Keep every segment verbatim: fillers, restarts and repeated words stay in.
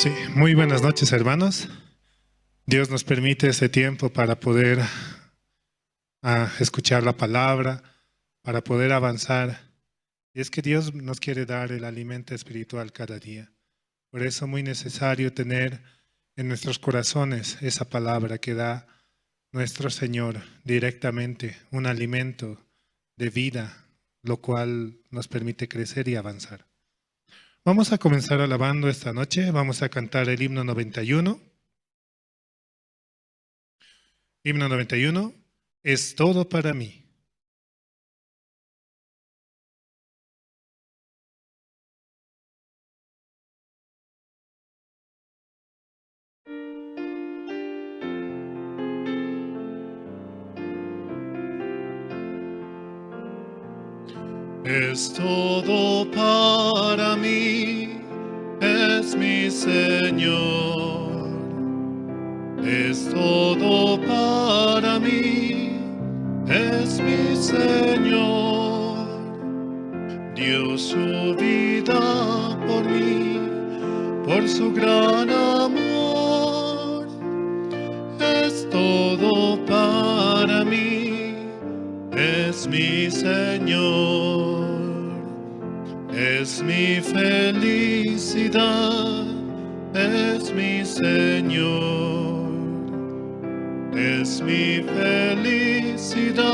Sí, muy buenas noches, hermanos. Dios nos permite este tiempo para poder, ah, escuchar la palabra, para poder avanzar. Y es que Dios nos quiere dar el alimento espiritual cada día. Por eso muy necesario tener en nuestros corazones esa palabra que da nuestro Señor directamente, un alimento de vida, lo cual nos permite crecer y avanzar. Vamos a comenzar alabando esta noche, vamos a cantar el himno noventa y uno. Himno noventa y uno, Es todo para mí. Es todo para mí, es mi Señor. Es todo para mí, es mi Señor. Dio su vida por mí, por su gran amor. Es todo para mí, es mi Señor. Es mi felicidad, es mi Señor. Es mi felicidad,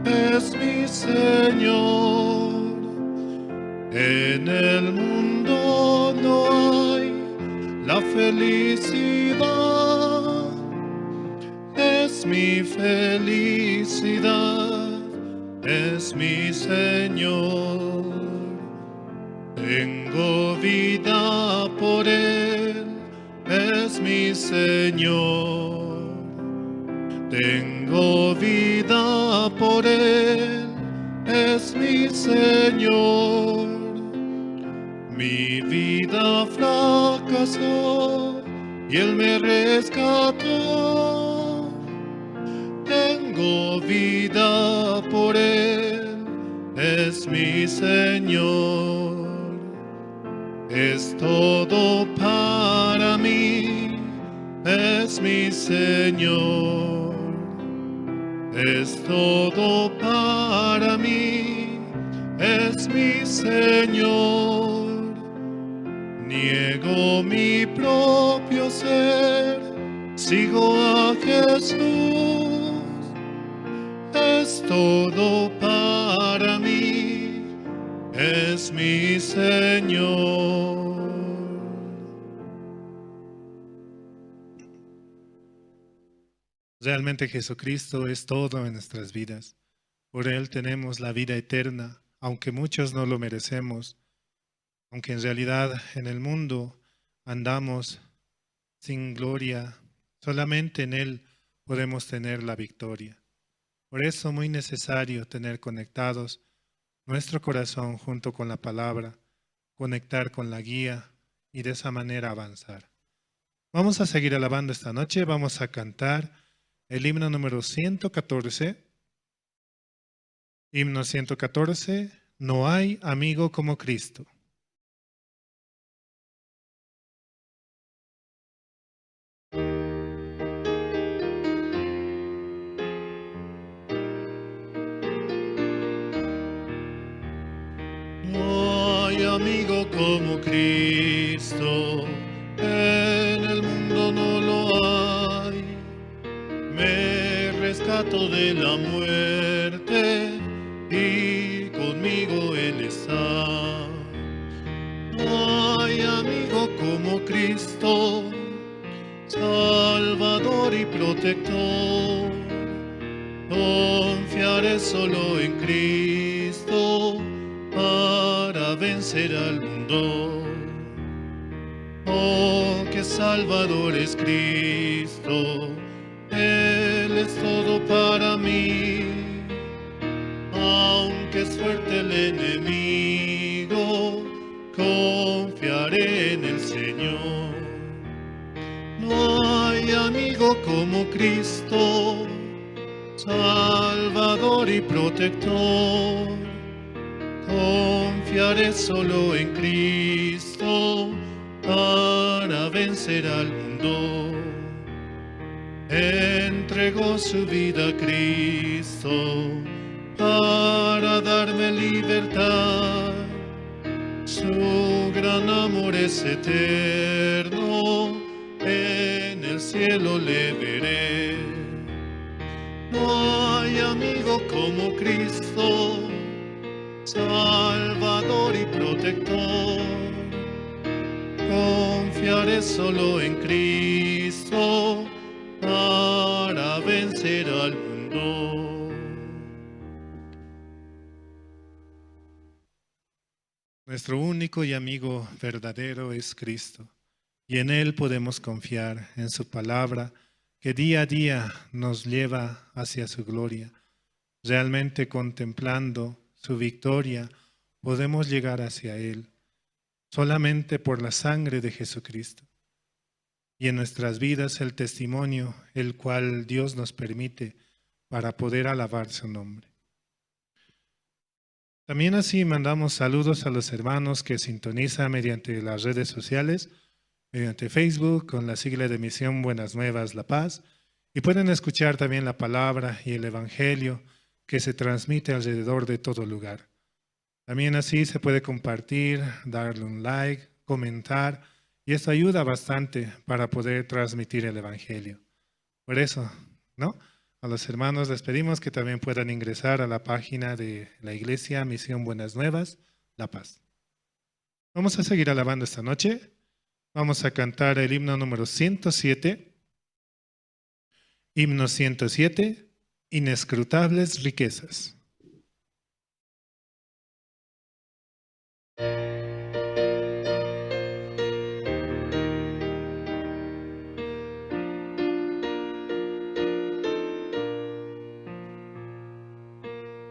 es mi Señor. En el mundo no hay la felicidad. Es mi felicidad, es mi Señor. Tengo vida por Él, es mi Señor. Tengo vida por Él, es mi Señor. Mi vida fracasó y Él me rescató. Tengo vida por Él, es mi Señor. Es todo para mí, es mi Señor. Es todo para mí, es mi Señor. Niego mi propio ser, sigo a Jesús. Es todo para mí, es mi Señor. Realmente Jesucristo es todo en nuestras vidas. Por Él tenemos la vida eterna, aunque muchos no lo merecemos, aunque en realidad en el mundo andamos sin gloria, solamente en Él podemos tener la victoria. Por eso muy necesario tener conectados nuestro corazón junto con la palabra, conectar con la guía y de esa manera avanzar. Vamos a seguir alabando esta noche, vamos a cantar el himno número ciento catorce. Himno ciento catorce, No hay amigo como Cristo. No hay amigo como Cristo, en el mundo no lo hay. Me rescató de la muerte y conmigo Él está. No hay amigo como Cristo, Salvador y protector. Confiaré solo en Cristo para vencer al mundo. Oh, qué Salvador es Cristo, Él es todo para mí. Aunque es fuerte el enemigo, confiaré en el Señor. No hay amigo como Cristo, Salvador y protector. Confiaré solo en Cristo, vencer al mundo. Entregó su vida a Cristo para darme libertad. Su gran amor es eterno, en el cielo le veré. No hay amigo como Cristo, Salvador y protector. Confiaré solo en Cristo para vencer al mundo. Nuestro único y amigo verdadero es Cristo, y en Él podemos confiar, en su palabra, que día a día nos lleva hacia su gloria. Realmente contemplando su victoria, podemos llegar hacia Él, solamente por la sangre de Jesucristo. Y en nuestras vidas el testimonio, el cual Dios nos permite para poder alabar su nombre. También así mandamos saludos a los hermanos que sintonizan mediante las redes sociales, mediante Facebook, con la sigla de Misión Buenas Nuevas La Paz, y pueden escuchar también la palabra y el evangelio que se transmite alrededor de todo lugar. También así se puede compartir, darle un like, comentar, y esto ayuda bastante para poder transmitir el evangelio. Por eso, ¿no? A los hermanos les pedimos que también puedan ingresar a la página de la iglesia Misión Buenas Nuevas, La Paz. Vamos a seguir alabando esta noche. Vamos a cantar el himno número ciento siete. Himno ciento siete, Inescrutables riquezas.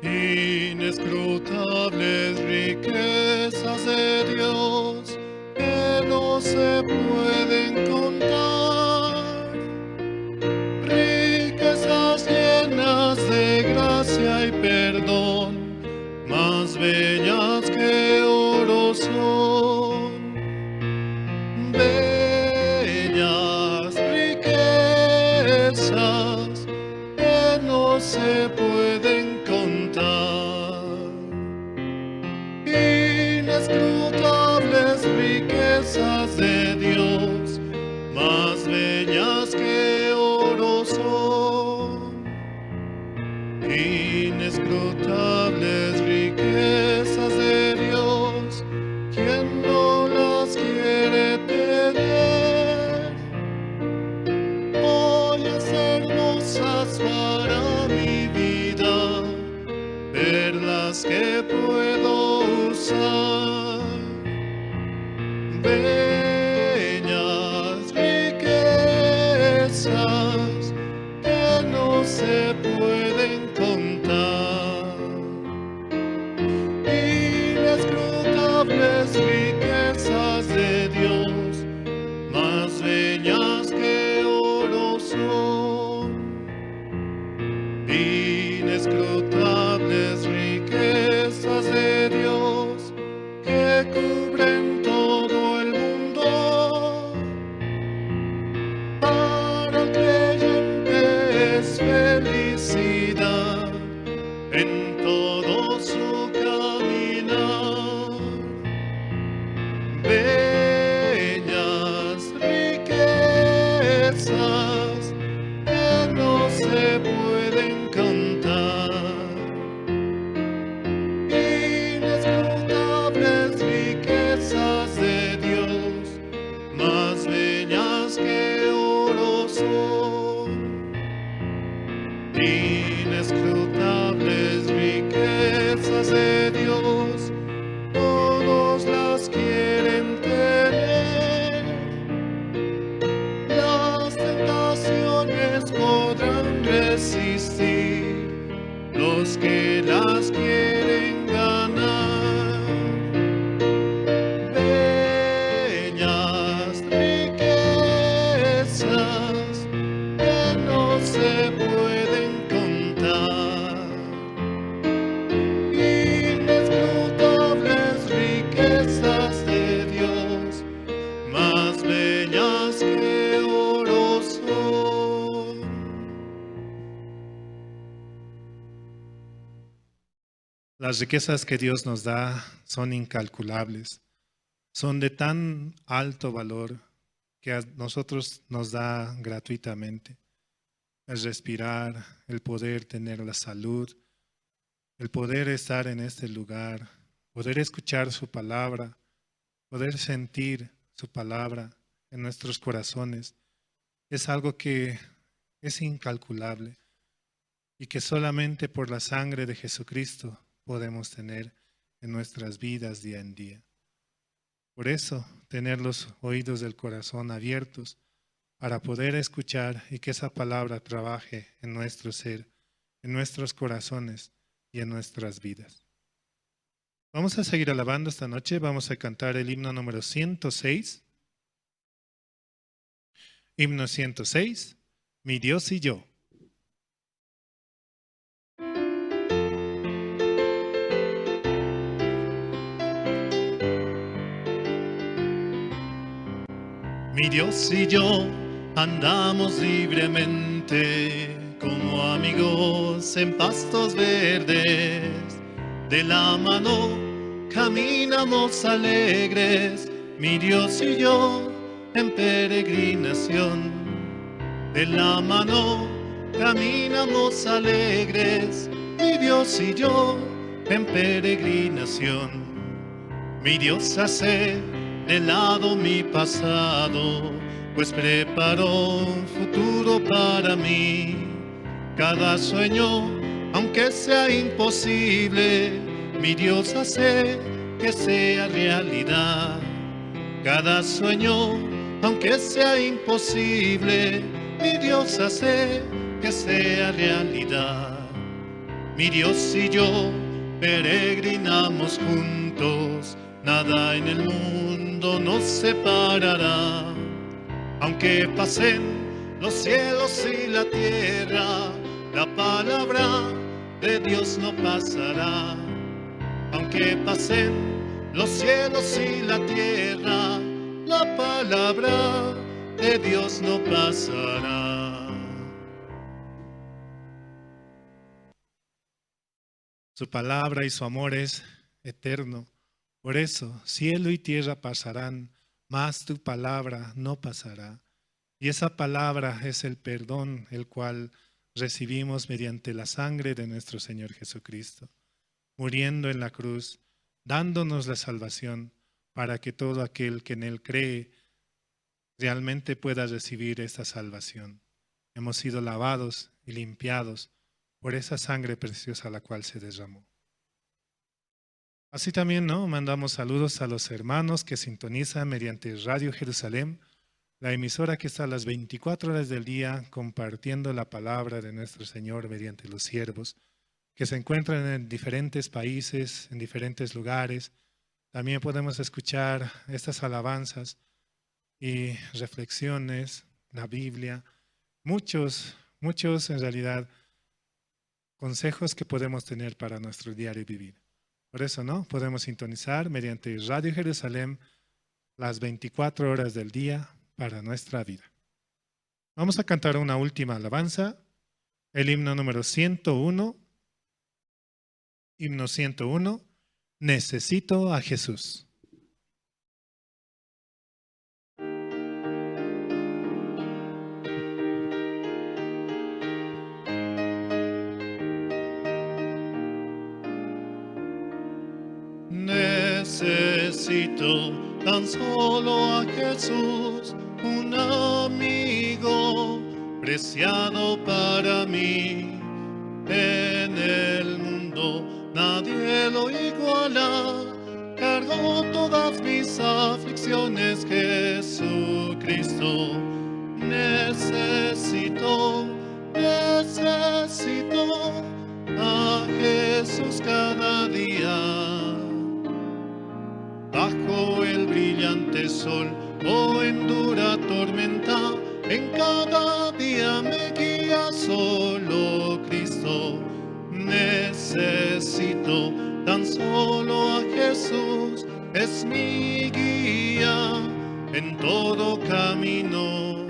Inescrutables riquezas de Dios que no se pueden contar, riquezas llenas de gracia y perdón, más bellas que oro son, bellas riquezas que no se pueden contar. Inescrutables riquezas de Dios, más bellas que oro son. Inescrutables riquezas de Dios, ¿quién no las quiere tener? Joyas hermosas para mi vida, perlas que puedo usar, bellas riquezas que no se pueden contar. Inescrutables riquezas de Dios, más bellas que oro son. Inescrutables riquezas de Dios que cubren todo el mundo. Para el creyente es felicidad en todo su caminar. Bellas riquezas que no se pueden contar. Inescrutables riquezas de Dios, más bellas que oro son. Inescrutables riquezas de Dios, todos las quieren tener. Las tentaciones podrán resistir los que las quieren ganar. Bellas riquezas que no se pueden contar. Inescrutables riquezas de Las riquezas que Dios nos da son incalculables, son de tan alto valor que a nosotros nos da gratuitamente. El respirar, el poder tener la salud, el poder estar en este lugar, poder escuchar su palabra, poder sentir su palabra en nuestros corazones, es algo que es incalculable y que solamente por la sangre de Jesucristo podemos tener en nuestras vidas día en día. Por eso, tener los oídos del corazón abiertos para poder escuchar y que esa palabra trabaje en nuestro ser, en nuestros corazones y en nuestras vidas. Vamos a seguir alabando esta noche. Vamos a cantar el himno número ciento seis. Himno ciento seis, Mi Dios y yo. Mi Dios y yo andamos libremente como amigos en pastos verdes. De la mano caminamos alegres, mi Dios y yo en peregrinación. De la mano caminamos alegres, mi Dios y yo en peregrinación. Mi Dios hace de lado mi pasado, pues preparó un futuro para mí. Cada sueño, aunque sea imposible, mi Dios hace que sea realidad. Cada sueño, aunque sea imposible, mi Dios hace que sea realidad. Mi Dios y yo peregrinamos juntos, nada en el mundo nos separará. Aunque pasen los cielos y la tierra, la palabra de Dios no pasará. Aunque pasen los cielos y la tierra, la palabra de Dios no pasará. Su palabra y su amor es eterno. Por eso, cielo y tierra pasarán, mas tu palabra no pasará. Y esa palabra es el perdón, el cual recibimos mediante la sangre de nuestro Señor Jesucristo, muriendo en la cruz, dándonos la salvación para que todo aquel que en él cree realmente pueda recibir esta salvación. Hemos sido lavados y limpiados por esa sangre preciosa la cual se derramó. Así también, ¿no? Mandamos saludos a los hermanos que sintonizan mediante Radio Jerusalén, la emisora que está a las veinticuatro horas del día compartiendo la palabra de nuestro Señor mediante los siervos, que se encuentran en diferentes países, en diferentes lugares. También podemos escuchar estas alabanzas y reflexiones, la Biblia, muchos, muchos en realidad consejos que podemos tener para nuestro diario vivir. Por eso, ¿no? Podemos sintonizar mediante Radio Jerusalén las veinticuatro horas del día para nuestra vida. Vamos a cantar una última alabanza, el himno número ciento uno, himno ciento uno, Necesito a Jesús. Necesito tan solo a Jesús, un amigo preciado para mí. En el mundo nadie lo iguala. Cargó todas mis aflicciones Jesucristo. Necesito, necesito a Jesús cada día. Bajo el brillante sol o en dura tormenta, en cada día me guía solo Cristo. Necesito tan solo a Jesús, es mi guía en todo camino.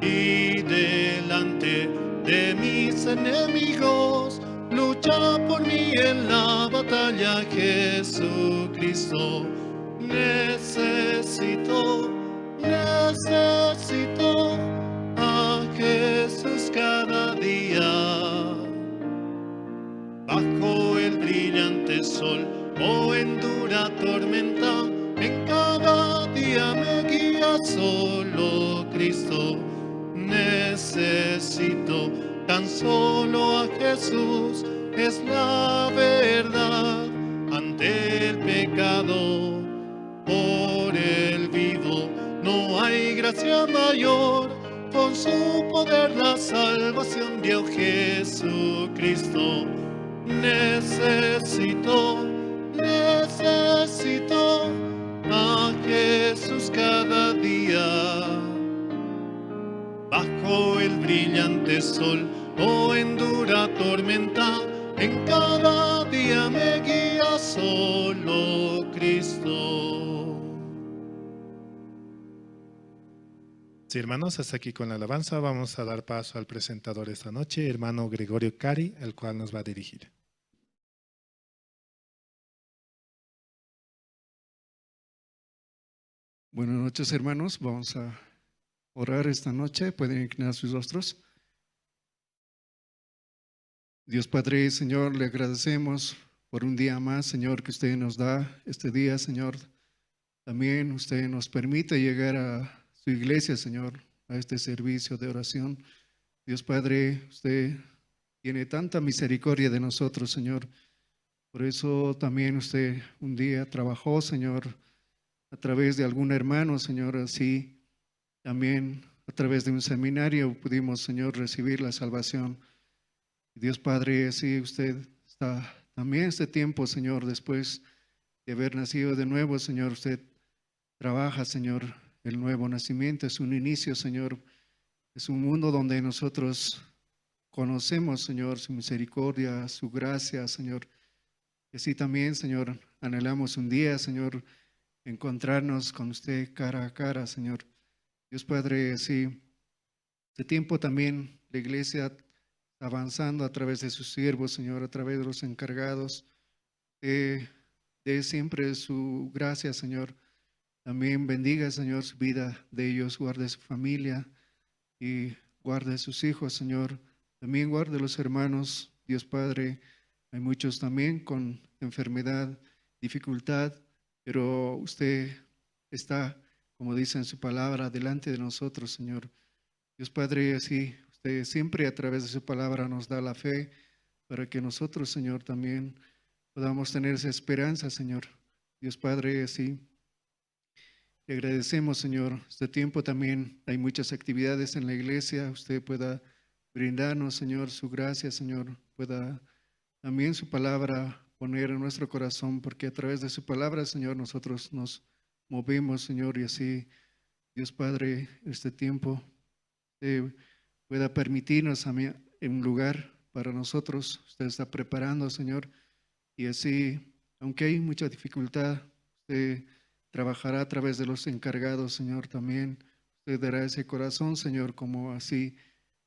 Y delante de mis enemigos, lucha Lucha por mí en la batalla, Jesucristo. Necesito, necesito a Jesús cada día. Bajo el brillante sol o en dura tormenta, en cada día me guía solo Cristo. Necesito tan solo a Jesús, es la verdad ante el pecado. Por él vivo, no hay gracia mayor, con su poder la salvación dio Jesucristo. Necesito, necesito a Jesús cada día. Bajo el brillante sol o en dura tormenta, en cada día me guía solo Cristo. Sí, hermanos, hasta aquí con la alabanza. Vamos a dar paso al presentador esta noche, hermano Gregorio Cari, el cual nos va a dirigir. Buenas noches, hermanos. Vamos a orar esta noche. Pueden inclinar sus rostros. Dios Padre, Señor, le agradecemos por un día más, Señor, que usted nos da este día, Señor. También usted nos permite llegar a su iglesia, Señor, a este servicio de oración. Dios Padre, usted tiene tanta misericordia de nosotros, Señor. Por eso también usted un día trabajó, Señor, a través de algún hermano, Señor, así también a través de un seminario pudimos, Señor, recibir la salvación. Dios Padre, así usted está también este tiempo, Señor, después de haber nacido de nuevo, Señor, usted trabaja, Señor, el nuevo nacimiento, es un inicio, Señor. Es un mundo donde nosotros conocemos, Señor, su misericordia, su gracia, Señor. Y así también, Señor, anhelamos un día, Señor, encontrarnos con usted cara a cara, Señor. Dios Padre, así, este tiempo también la iglesia está avanzando a través de sus siervos, Señor, a través de los encargados. Eh, de siempre su gracia, Señor. También bendiga, Señor, su vida de ellos, guarde su familia y guarde sus hijos, Señor. También guarde los hermanos, Dios Padre. Hay muchos también con enfermedad, dificultad, pero usted está, como dice en su palabra, delante de nosotros, Señor. Dios Padre, así usted siempre a través de su palabra nos da la fe para que nosotros, Señor, también podamos tener esa esperanza, Señor. Dios Padre, así le agradecemos, Señor, este tiempo también hay muchas actividades en la iglesia. Usted pueda brindarnos, Señor, su gracia, Señor, pueda también su palabra poner en nuestro corazón, porque a través de su palabra, Señor, nosotros nos movemos, Señor, y así, Dios Padre, este tiempo eh, pueda permitirnos también un lugar para nosotros. Usted está preparando, Señor, y así, aunque hay mucha dificultad, usted trabajará a través de los encargados, Señor, también. Usted dará ese corazón, Señor, como así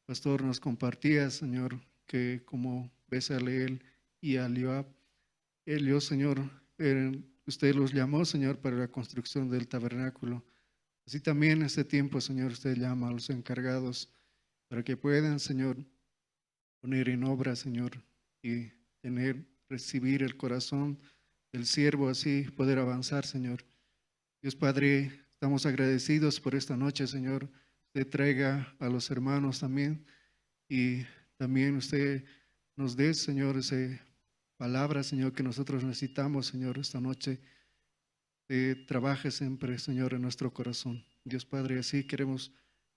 pastor nos compartía, Señor, que como Bezaleel y Aholiab, ellos, Señor, eh, usted los llamó, Señor, para la construcción del tabernáculo. Así también en este tiempo, Señor, usted llama a los encargados para que puedan, Señor, poner en obra, Señor, y tener, recibir el corazón del siervo, así poder avanzar, Señor. Dios Padre, estamos agradecidos por esta noche, Señor. Usted traiga a los hermanos también y también usted nos dé, Señor, esa palabra, Señor, que nosotros necesitamos, Señor, esta noche. Eh, trabaje siempre, Señor, en nuestro corazón. Dios Padre, así queremos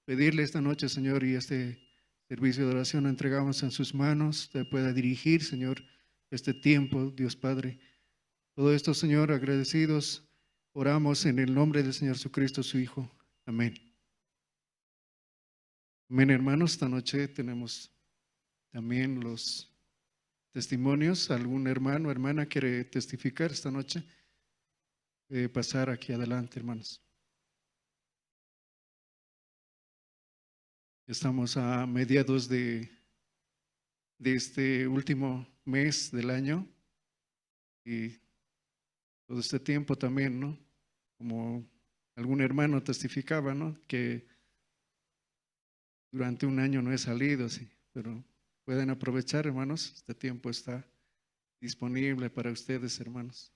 pedirle esta noche, Señor, y este servicio de oración lo entregamos en sus manos. Usted pueda dirigir, Señor, este tiempo, Dios Padre. Todo esto, Señor, agradecidos, oramos en el nombre del Señor Jesucristo, su Hijo. Amén. Amén, hermanos. Esta noche tenemos también los testimonios. ¿Algún hermano o hermana quiere testificar esta noche? Eh, pasar aquí adelante, hermanos. Estamos a mediados de, de este último mes del año y todo este tiempo también, ¿no? Como algún hermano testificaba, ¿no? Que durante un año no he salido, sí, pero pueden aprovechar, hermanos, este tiempo está disponible para ustedes, hermanos.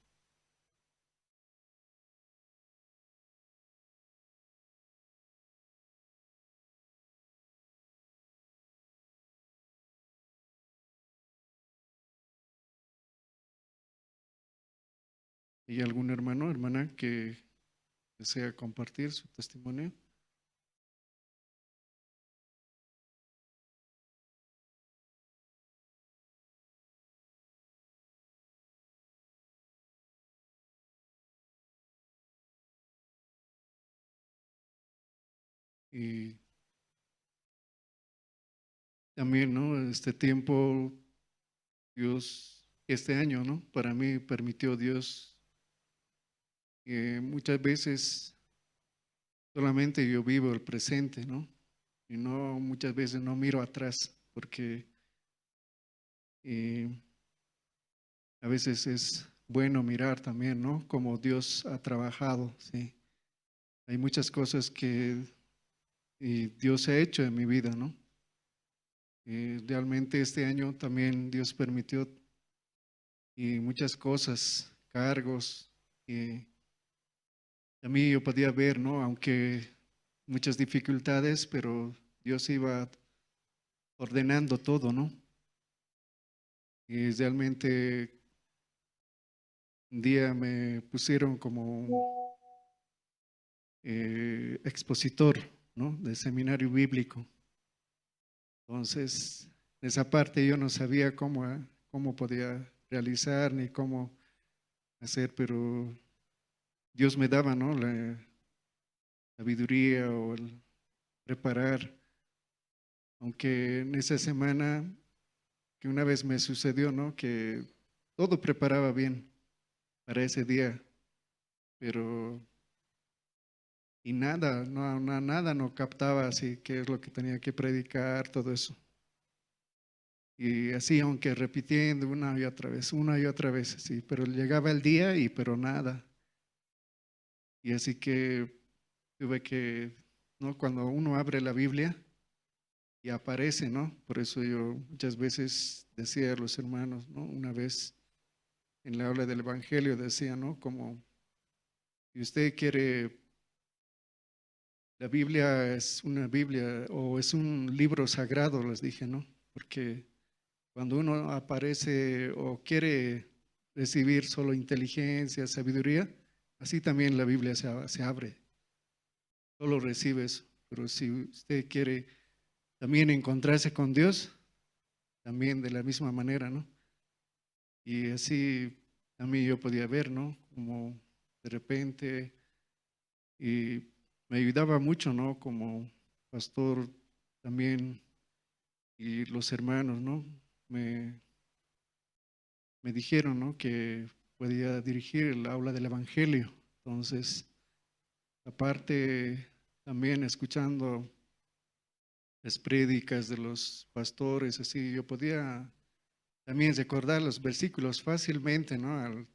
¿Y algún hermano, hermana que desea compartir su testimonio? Y también, ¿no? Este tiempo, Dios, este año, ¿no? Para mí permitió Dios, eh, muchas veces solamente yo vivo el presente, ¿no? Y no, muchas veces no miro atrás, porque, eh, a veces es bueno mirar también, ¿no? Cómo Dios ha trabajado, ¿sí? Hay muchas cosas que, eh, Dios ha hecho en mi vida, ¿no? Eh, realmente este año también Dios permitió, y muchas cosas, cargos, y a mí yo podía ver, ¿no? Aunque muchas dificultades, pero Dios iba ordenando todo, ¿no? Y realmente un día me pusieron como un, eh, expositor, ¿no? Del seminario bíblico. Entonces, esa parte yo no sabía cómo, eh, cómo podía realizar ni cómo hacer, pero Dios me daba, ¿no? La sabiduría o el preparar. Aunque en esa semana que una vez me sucedió, ¿no? Que todo preparaba bien para ese día, pero y nada, no, na- nada no captaba así qué es lo que tenía que predicar, todo eso. Y así, aunque repitiendo una y otra vez, una y otra vez, así, pero llegaba el día y pero nada. Y así que tuve que, ¿no? Cuando uno abre la Biblia y aparece, ¿no? Por eso yo muchas veces decía a los hermanos, ¿no? Una vez en la habla del Evangelio decía, ¿no? Como, si usted quiere, la Biblia es una Biblia o es un libro sagrado, les dije, ¿no? Porque cuando uno aparece o quiere recibir solo inteligencia, sabiduría, así también la Biblia se, a- se abre. Solo recibe eso. Pero si usted quiere también encontrarse con Dios, también de la misma manera, ¿no? Y así también yo podía ver, ¿no? Como de repente, y me ayudaba mucho, ¿no? Como pastor también, y los hermanos, ¿no? Me, me dijeron, ¿no? Que podía dirigir el aula del Evangelio. Entonces, aparte, también escuchando las prédicas de los pastores, así yo podía también recordar los versículos fácilmente, ¿no? Al,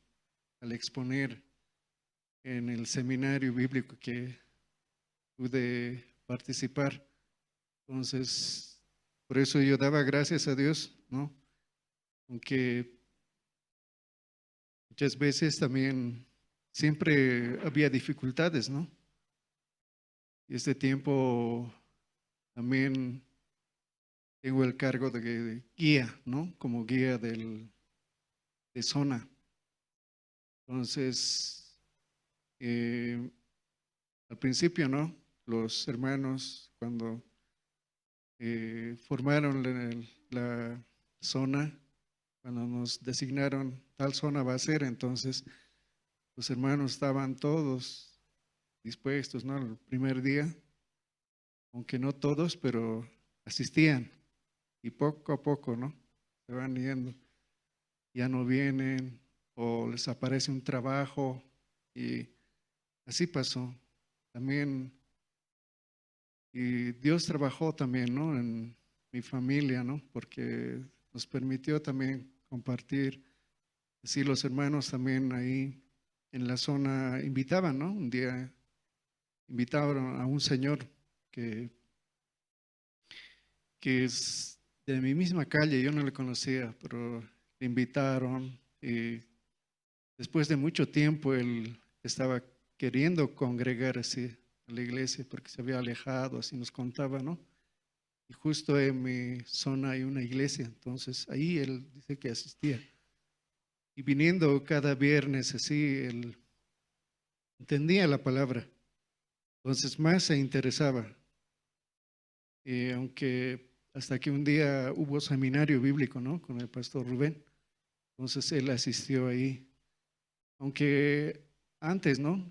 al exponer en el seminario bíblico que pude participar. Entonces, por eso yo daba gracias a Dios, ¿no? Aunque muchas veces también siempre había dificultades, ¿no? Y este tiempo también tengo el cargo de guía, ¿no? Como guía del, de zona. Entonces, eh, al principio, ¿no? Los hermanos, cuando, eh, formaron la, la zona, cuando nos designaron tal zona va a ser, entonces los hermanos estaban todos dispuestos, ¿no? El primer día, aunque no todos, pero asistían. Y poco a poco, ¿no? Se van yendo. Ya no vienen o les aparece un trabajo y así pasó. También, y Dios trabajó también, ¿no? En mi familia, ¿no? Porque nos permitió también compartir. Así los hermanos también ahí en la zona invitaban, ¿no? Un día invitaron a un señor que, que es de mi misma calle, yo no le conocía, pero le invitaron y después de mucho tiempo él estaba queriendo congregar así a la iglesia porque se había alejado, así nos contaba, ¿no? Y justo en mi zona hay una iglesia, entonces ahí él dice que asistía. Y viniendo cada viernes así, él entendía la palabra, entonces más se interesaba. Eh, aunque hasta que un día hubo seminario bíblico, ¿no? Con el pastor Rubén. Entonces él asistió ahí. Aunque antes, ¿no?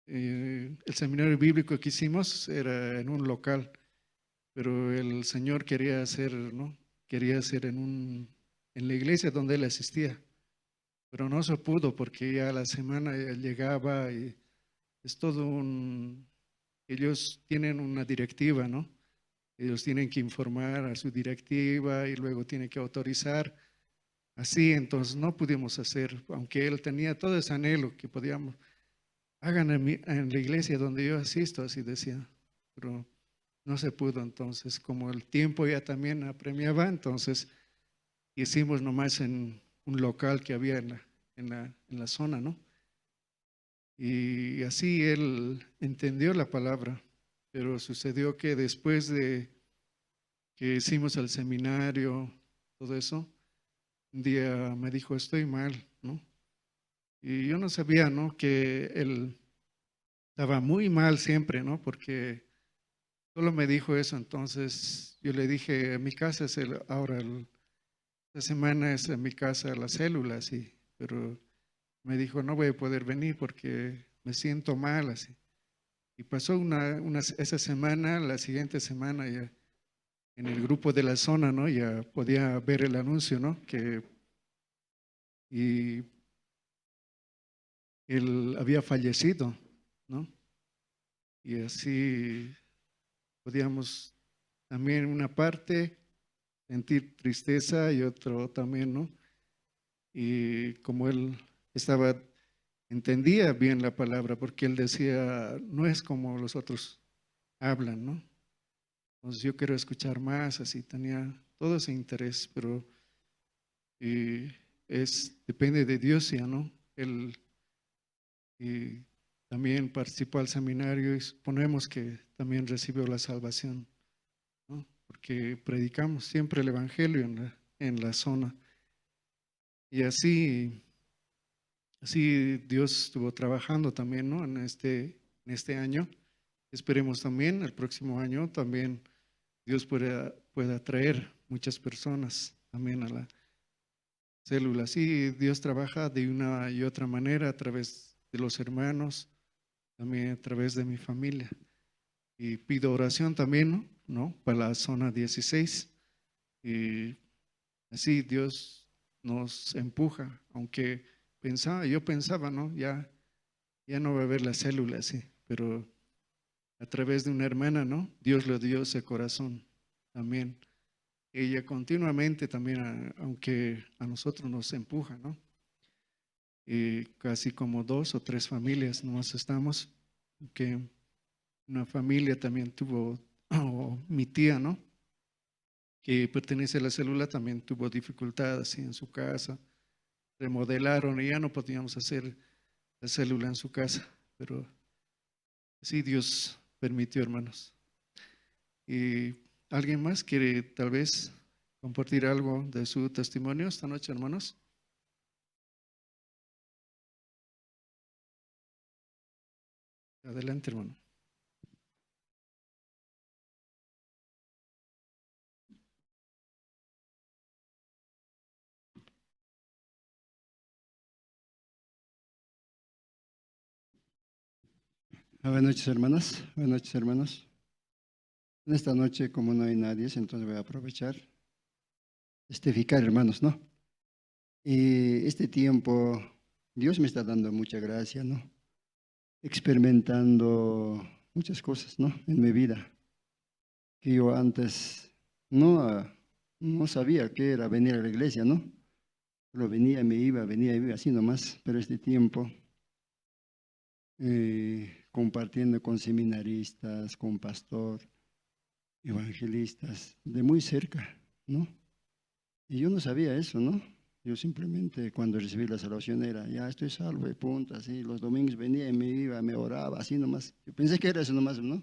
Eh, el seminario bíblico que hicimos era en un local, pero el señor quería hacer, ¿no? Quería hacer en un, en la iglesia donde él asistía, pero no se pudo porque ya la semana ya llegaba y es todo un, ellos tienen una directiva, ¿no? Ellos tienen que informar a su directiva y luego tienen que autorizar. Así, entonces no pudimos hacer, aunque él tenía todo ese anhelo que podíamos, hagan en mi, en la iglesia donde yo asisto, así decía, pero no se pudo. Entonces, como el tiempo ya también apremiaba, entonces hicimos nomás en un local que había en la, en la, en la zona, ¿no? Y así él entendió la palabra, pero sucedió que después de que hicimos el seminario, todo eso, un día me dijo, estoy mal, ¿no? Y yo no sabía, ¿no? Que él estaba muy mal siempre, ¿no? Porque solo me dijo eso, entonces yo le dije, mi casa es el, ahora el, esta semana es en mi casa las células, y, pero me dijo, no voy a poder venir porque me siento mal, así. Y pasó una, una, esa semana, la siguiente semana ya en el grupo de la zona, ¿no? Ya podía ver el anuncio, ¿no? Que, y él había fallecido, ¿no? Y así podíamos también una parte sentir tristeza y otro también, ¿no? Y como él estaba, entendía bien la palabra, porque él decía, no es como los otros hablan, ¿no? Entonces yo quiero escuchar más, así tenía todo ese interés, pero y es, depende de Dios, ya, ¿no? Él y también participó al seminario y suponemos que también recibió la salvación, ¿no? Porque predicamos siempre el evangelio en la, en la zona. Y así, así Dios estuvo trabajando también, ¿no? En este, en este año. Esperemos también el próximo año también Dios pueda, pueda traer muchas personas también a la célula. Sí, Dios trabaja de una y otra manera a través de los hermanos, también a través de mi familia. Y pido oración también, ¿no? ¿No? Para la zona dieciséis. Y así Dios nos empuja, aunque pensaba, yo pensaba, ¿no? Ya, ya no va a haber la célula, sí, pero a través de una hermana, ¿no? Dios le dio ese corazón también. Ella continuamente también, a- aunque a nosotros nos empuja, ¿no? Y casi como dos o tres familias nomás estamos, que una familia también tuvo, o mi tía, ¿no? Que pertenece a la célula, también tuvo dificultades, ¿sí? En su casa, remodelaron y ya no podíamos hacer la célula en su casa, pero sí Dios permitió, hermanos. ¿Y alguien más quiere tal vez compartir algo de su testimonio esta noche, hermanos? Adelante, hermano. Ah, buenas noches, hermanas. Buenas noches, hermanos. En esta noche, como no hay nadie, entonces voy a aprovechar, testificar, hermanos, ¿no? Y este tiempo, Dios me está dando mucha gracia, ¿no? Experimentando muchas cosas, ¿no? En mi vida, que yo antes no, ah, no sabía qué era venir a la iglesia, ¿no? Solo venía, me iba, venía, me iba, así nomás. Pero este tiempo, eh, compartiendo con seminaristas, con pastor, evangelistas, de muy cerca, ¿no? Y yo no sabía eso, ¿no? Yo simplemente cuando recibí la salvación era, ya estoy salvo, y punto, así. Los domingos venía y me iba, me oraba, así nomás. Yo pensé que era eso nomás, ¿no?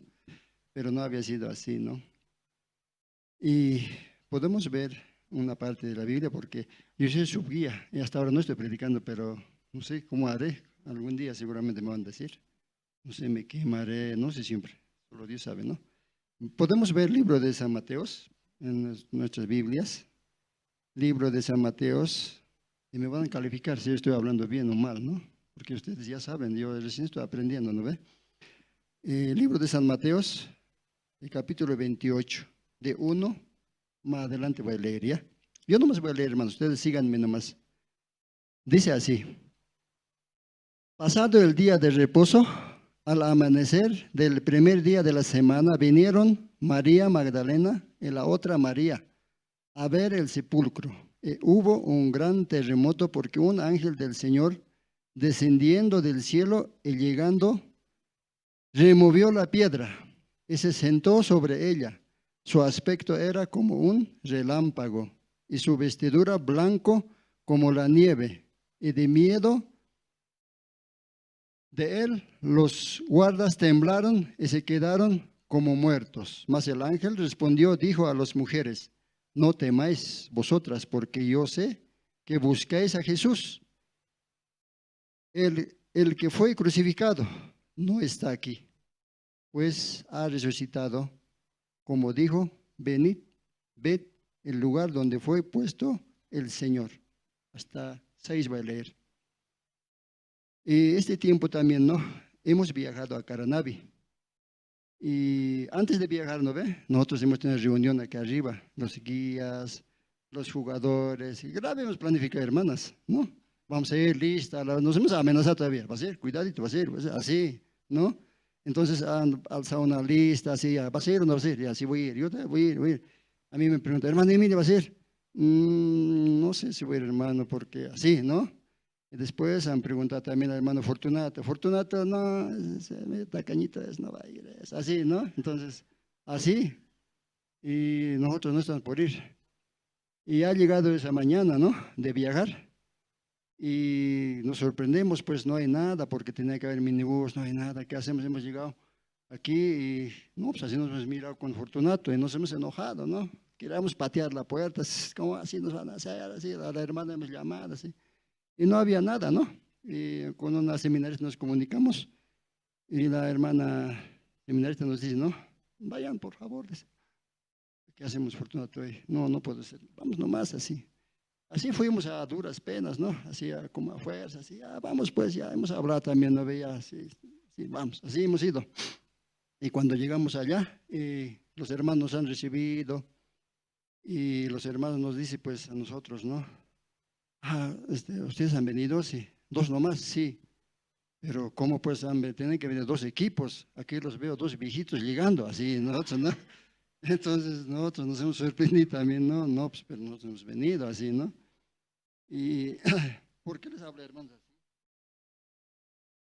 Pero no había sido así, ¿no? Y podemos ver una parte de la Biblia, porque yo soy su guía, y hasta ahora no estoy predicando, pero no sé cómo haré. Algún día seguramente me van a decir. No sé, me quemaré, no sé siempre. Solo Dios sabe, ¿no? Podemos ver el libro de San Mateos en nues-, nuestras Biblias. Libro de San Mateos. Y me van a calificar si yo estoy hablando bien o mal, ¿no? Porque ustedes ya saben, yo recién estoy aprendiendo, ¿no ve? Eh, libro de San Mateos, el capítulo veintiocho, de uno, más adelante voy a leer, ¿ya? Yo nomás voy a leer, hermanos, ustedes síganme nomás. Dice así: Pasado el día de reposo, al amanecer del primer día de la semana, vinieron María Magdalena y la otra María a ver el sepulcro. Y hubo un gran terremoto porque un ángel del Señor, descendiendo del cielo y llegando, removió la piedra y se sentó sobre ella. Su aspecto era como un relámpago y su vestidura blanco como la nieve. Y de miedo de él, los guardas temblaron y se quedaron como muertos. Mas el ángel respondió, dijo a las mujeres: No temáis vosotras, porque yo sé que buscáis a Jesús, el, el que fue crucificado, no está aquí, pues ha resucitado, como dijo. Venid, ved el lugar donde fue puesto el Señor. Hasta seis voy a leer. Y este tiempo también, ¿no? Hemos viajado a Caranavi. Y antes de viajar, ¿no ve? Nosotros hemos tenido reunión aquí arriba, los guías, los jugadores, y grave hemos planificado, hermanas, ¿no? Vamos a ir lista, la- nos hemos amenazado todavía, va a ser, cuidadito, va a ser, va a ser así, ¿no? Entonces han alzado una lista, así, ya, ¿va a ser o no va a ser? Ya, sí voy a ir, yo también voy a ir, voy a ir. A mí me preguntan, hermano Emilio, ¿va a ser? "Mm, no sé si voy a ir, hermano, porque así, ¿no?" Y después han preguntado también al hermano Fortunato. "Fortunato, no, es, es medio tacañito, es, no va a ir, es así, ¿no?" Entonces, así. Y nosotros no estamos por ir. Y ha llegado esa mañana, ¿no? De viajar. Y nos sorprendemos, pues no hay nada, porque tenía que haber minibús, no hay nada. ¿Qué hacemos? Hemos llegado aquí y, no, pues así nos hemos mirado con Fortunato y nos hemos enojado, ¿no? Queríamos patear la puerta, "Cómo así nos van a hacer?", así, a la hermana hemos llamado, así. Y no había nada, ¿no? Y con una seminarista nos comunicamos y la hermana seminarista nos dice, "No, vayan, por favor", dice. "¿Qué hacemos, Fortunato?" "No, no puede ser. Vamos nomás así". Así fuimos a duras penas, ¿no? Así a- como a fuerza, así, "Ya, vamos pues, ya hemos hablado también, ¿no ve? Ya, sí, sí, vamos". Así hemos ido. Y cuando llegamos allá, eh, los hermanos nos han recibido, y los hermanos nos dicen, pues, a nosotros, ¿no? "Ah, este, ¿ustedes han venido?" "Sí". "¿Dos nomás?" "Sí". "Pero, ¿cómo pues, hombre? Tienen que venir dos equipos. Aquí los veo dos viejitos llegando", así, nosotros, ¿no? Entonces, nosotros nos hemos sorprendido también, ¿no? "No, pues, pero nosotros hemos venido", así, ¿no? Y, ¿por qué les habla, hermanos, así?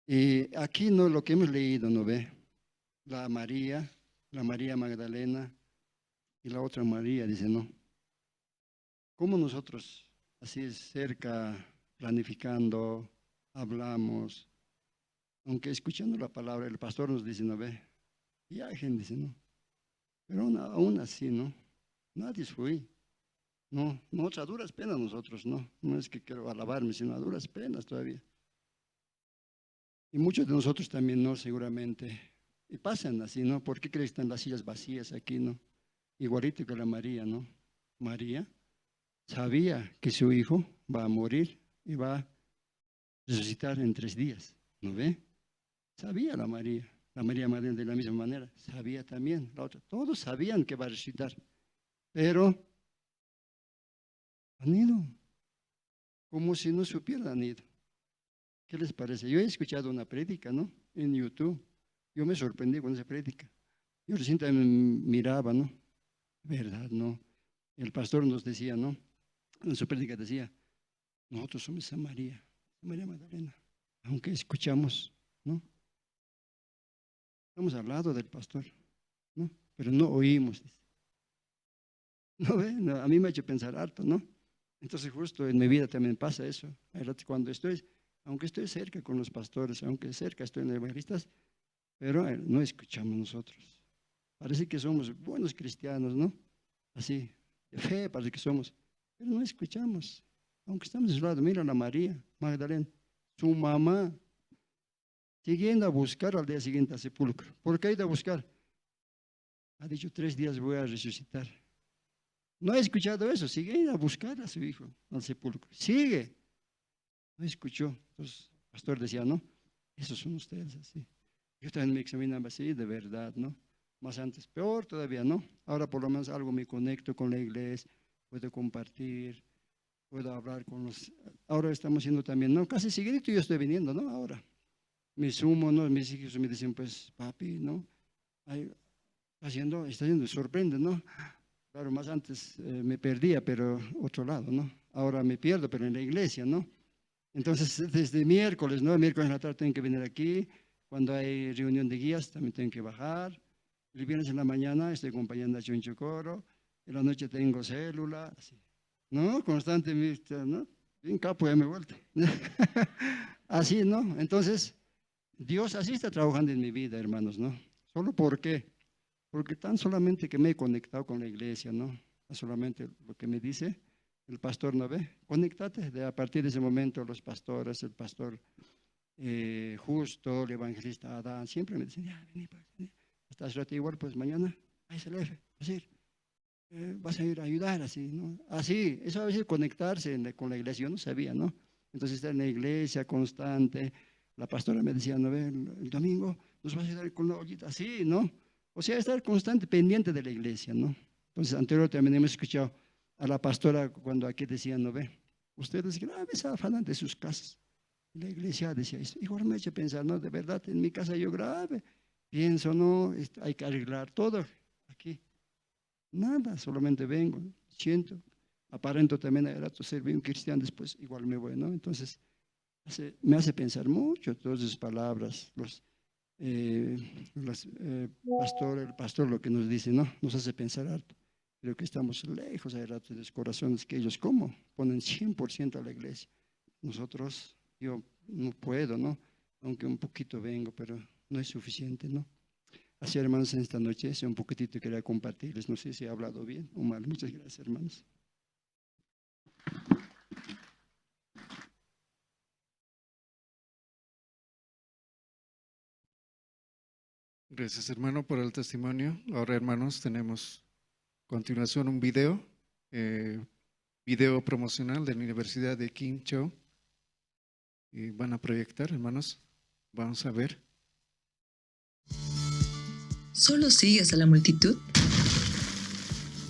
Y aquí, ¿no? Lo que hemos leído, ¿no ve? La María, la María Magdalena y la otra María, dice, ¿no? ¿Cómo nosotros, así es, cerca, planificando, hablamos, aunque escuchando la palabra, el pastor nos dice, ¿no ve? Viajen, dice, ¿no? Pero aún, aún así, ¿no? Nadie fue. No, nosotros a duras penas nosotros, ¿no? No es que quiero alabarme, sino a duras penas todavía. Y muchos de nosotros también, ¿no? Seguramente. Y pasan así, ¿no? ¿Por qué crees que están las sillas vacías aquí, no? Igualito que la María, ¿no? María sabía que su hijo va a morir y va a resucitar en tres días, ¿no ve? Sabía la María, la María Magdalena de la misma manera, sabía también la otra. Todos sabían que va a resucitar, pero han ido, como si no supieran, han ido. ¿Qué les parece? Yo he escuchado una prédica, ¿no? En YouTube. Yo me sorprendí con esa prédica. Yo recién también miraba, ¿no? ¿Verdad, no? El pastor nos decía, ¿no? En su prédica decía, Nosotros somos esa María, esa María Magdalena, aunque escuchamos, ¿no? Estamos al lado del pastor, ¿no? Pero no oímos, dice. ¿No ve? No, a mí me ha hecho pensar harto, ¿no? Entonces, justo en mi vida también pasa eso. Hay ratos cuando estoy, aunque estoy cerca con los pastores, aunque cerca estoy en los evangelistas, pero, eh, no escuchamos nosotros. Parece que somos buenos cristianos, ¿no? Así, de fe parece que somos, pero no escuchamos. Aunque estamos a su lado, mira la María Magdalena, su mamá, siguiendo a buscar al día siguiente al sepulcro. ¿Por qué ha ido a buscar? Ha dicho: "Tres días voy a resucitar". No ha escuchado eso, sigue a buscar a su hijo al sepulcro. Sigue. No escuchó. Entonces, el pastor decía: "No, esos son ustedes así". Yo también me examinaba así, de verdad, ¿no? Más antes, peor todavía, ¿no? Ahora por lo menos algo me conecto con la iglesia, puedo compartir, puedo hablar con los... Ahora estamos haciendo también, ¿no? Casi seguidito yo estoy viniendo, ¿no? Ahora. Me sumo, ¿no? Mis hijos me dicen, pues, papi, ¿no? Ay, está haciendo, está haciendo, sorprende, ¿no? Claro, más antes, eh, me perdía, pero otro lado, ¿no? Ahora me pierdo, pero en la iglesia, ¿no? Entonces, desde miércoles, ¿no? Miércoles en la tarde tengo que venir aquí. Cuando hay reunión de guías, también tengo que bajar. El viernes en la mañana estoy acompañando a Chuncho Coro. En la noche tengo célula, así. ¿No? Constante, ¿no? Bien capo, ya me he vuelto. Así, ¿no? Entonces, Dios así está trabajando en mi vida, hermanos, ¿no? ¿Solo por qué? Porque tan solamente que me he conectado con la iglesia, ¿no? Tan solamente lo que me dice el pastor, ¿no ve? Conéctate. De, a partir de ese momento, los pastores, el pastor, eh, Justo, el evangelista Adán, siempre me dicen: "Ya, vení, pues, vení". Hasta hace rato igual, pues, mañana, ahí se le va a ir, eh, vas a ir a ayudar, así, ¿no? Así, eso a veces conectarse en la, con la iglesia, yo no sabía, ¿no? Entonces, estar en la iglesia constante, la pastora me decía: "¿No ve? El, el domingo nos vas a ayudar con la ollita", así, ¿no? O sea, estar constante, pendiente de la iglesia, ¿no? Entonces, anterior también hemos escuchado a la pastora cuando aquí decía: "¿No ve? Ustedes graves afanan de sus casas". La iglesia decía eso. Igual me ha hecho pensar, ¿no? De verdad, en mi casa yo grave pienso, ¿no? Este, hay que arreglar todo aquí. Nada, solamente vengo, siento, aparento también, al rato ser bien cristiano, después igual me voy, ¿no? Entonces, hace, me hace pensar mucho todas esas palabras, los, eh, las, eh, pastor, el pastor lo que nos dice, ¿no? Nos hace pensar harto. Creo que estamos lejos, hay ratos, de los corazones que ellos como ponen cien por ciento a la iglesia. Nosotros, yo no puedo, ¿no? Aunque un poquito vengo, pero no es suficiente, ¿no? Así, hermanos, en esta noche, ese un poquitito quería compartirles. No sé si he hablado bien o mal. Muchas gracias, hermanos. Gracias, hermano, por el testimonio. Ahora, hermanos, tenemos a continuación un video, eh, video promocional de la Universidad de Kim Cho. Y van a proyectar, hermanos. Vamos a ver. ¿Solo sigues a la multitud?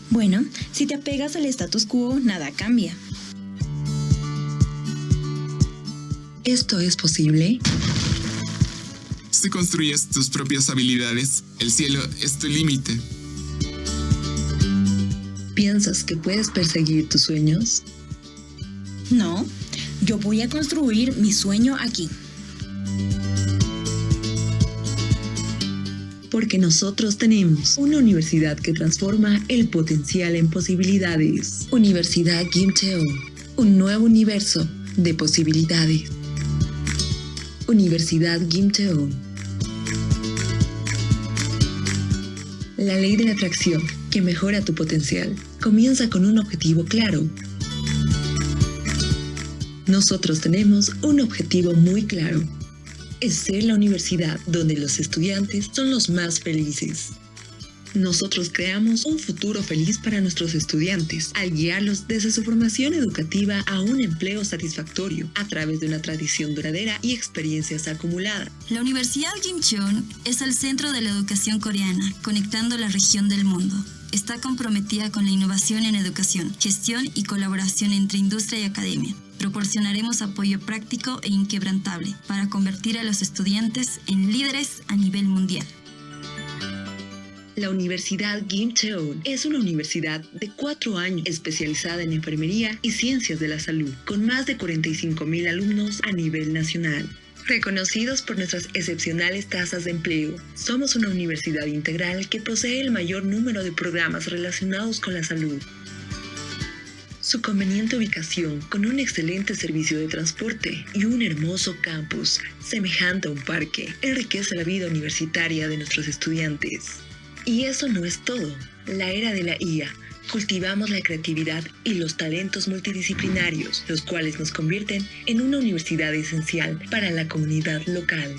Bueno, si te apegas al status quo, nada cambia. ¿Esto es posible? Si construyes tus propias habilidades, el cielo es tu límite. ¿Piensas que puedes perseguir tus sueños? No, yo voy a construir mi sueño aquí. Porque nosotros tenemos una universidad que transforma el potencial en posibilidades. Universidad Kim Cheon, un nuevo universo de posibilidades. Universidad Kim Cheon. La ley de la atracción que mejora tu potencial. Comienza con un objetivo claro. Nosotros tenemos un objetivo muy claro. Es ser la universidad donde los estudiantes son los más felices. Nosotros creamos un futuro feliz para nuestros estudiantes al guiarlos desde su formación educativa a un empleo satisfactorio a través de una tradición duradera y experiencias acumuladas. La Universidad Kim Cheon es el centro de la educación coreana, conectando la región del mundo. Está comprometida con la innovación en educación, gestión y colaboración entre industria y academia. Proporcionaremos apoyo práctico e inquebrantable para convertir a los estudiantes en líderes a nivel mundial. La Universidad Kim Cheon es una universidad de cuatro años especializada en enfermería y ciencias de la salud, con más de cuarenta y cinco mil alumnos a nivel nacional. Reconocidos por nuestras excepcionales tasas de empleo, somos una universidad integral que posee el mayor número de programas relacionados con la salud. Su conveniente ubicación, con un excelente servicio de transporte y un hermoso campus, semejante a un parque, enriquece la vida universitaria de nuestros estudiantes. Y eso no es todo. La era de la I A. Cultivamos la creatividad y los talentos multidisciplinarios, los cuales nos convierten en una universidad esencial para la comunidad local.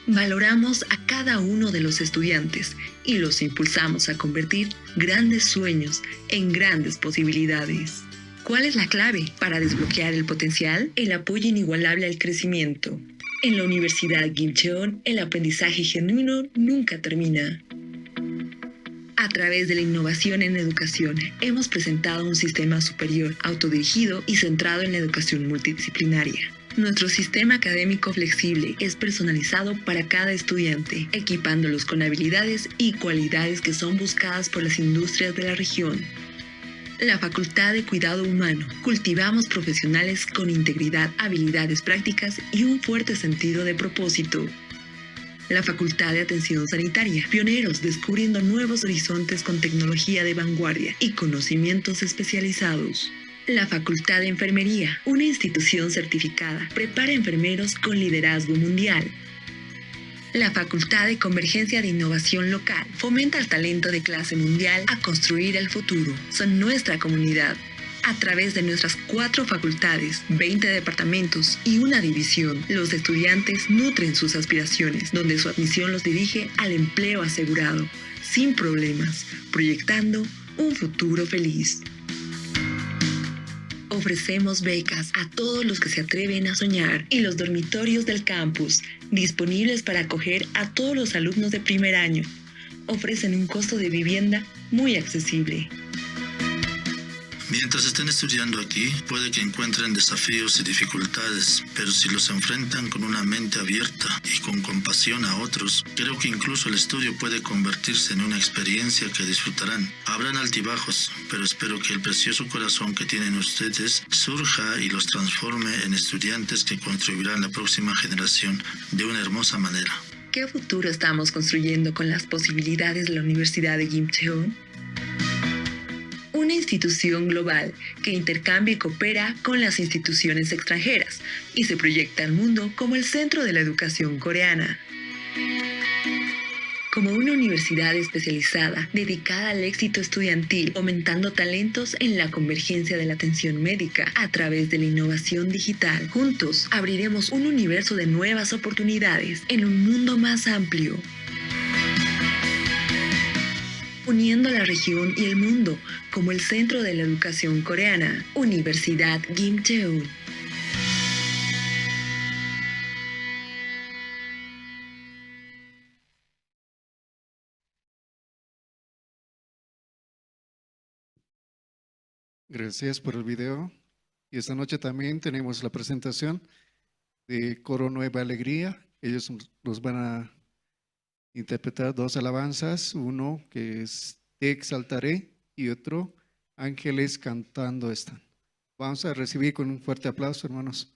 Valoramos a cada uno de los estudiantes y los impulsamos a convertir grandes sueños en grandes posibilidades. ¿Cuál es la clave para desbloquear el potencial? El apoyo inigualable al crecimiento. En la Universidad Kim Cheon, el aprendizaje genuino nunca termina. A través de la innovación en educación, hemos presentado un sistema superior, autodirigido y centrado en la educación multidisciplinaria. Nuestro sistema académico flexible es personalizado para cada estudiante, equipándolos con habilidades y cualidades que son buscadas por las industrias de la región. La Facultad de Cuidado Humano. Cultivamos profesionales con integridad, habilidades prácticas y un fuerte sentido de propósito. La Facultad de Atención Sanitaria. Pioneros descubriendo nuevos horizontes con tecnología de vanguardia y conocimientos especializados. La Facultad de Enfermería, una institución certificada, prepara enfermeros con liderazgo mundial. La Facultad de Convergencia de Innovación Local fomenta el talento de clase mundial a construir el futuro. Son nuestra comunidad. A través de nuestras cuatro facultades, veinte departamentos y una división, los estudiantes nutren sus aspiraciones, donde su admisión los dirige al empleo asegurado, sin problemas, proyectando un futuro feliz. Ofrecemos becas a todos los que se atreven a soñar y los dormitorios del campus, disponibles para acoger a todos los alumnos de primer año. Ofrecen un costo de vivienda muy accesible. Mientras estén estudiando aquí, puede que encuentren desafíos y dificultades, pero si los enfrentan con una mente abierta y con compasión a otros, creo que incluso el estudio puede convertirse en una experiencia que disfrutarán. Habrán altibajos, pero espero que el precioso corazón que tienen ustedes surja y los transforme en estudiantes que contribuirán a la próxima generación de una hermosa manera. ¿Qué futuro estamos construyendo con las posibilidades de la Universidad de Kim Cheon? Una institución global que intercambia y coopera con las instituciones extranjeras y se proyecta al mundo como el centro de la educación coreana. Como una universidad especializada dedicada al éxito estudiantil, fomentando talentos en la convergencia de la atención médica a través de la innovación digital, juntos abriremos un universo de nuevas oportunidades en un mundo más amplio. Uniendo la región y el mundo como el centro de la educación coreana, Universidad Kim Cheon. Gracias por el video. Y esta noche también tenemos la presentación de Coro Nueva Alegría. Ellos nos van a interpretar dos alabanzas, uno que es Te exaltaré y otro Ángeles cantando están. Vamos a recibir con un fuerte aplauso, hermanos.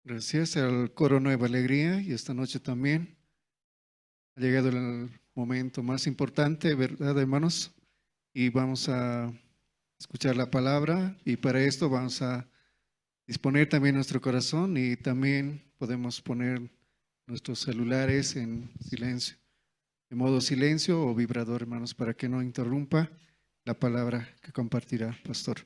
Gracias al coro Nueva Alegría y esta noche también ha llegado el momento más importante, ¿verdad, hermanos? Y vamos a escuchar la palabra y para esto vamos a disponer también nuestro corazón y también podemos poner nuestros celulares en silencio, en modo silencio o vibrador, hermanos, para que no interrumpa la palabra que compartirá, pastor.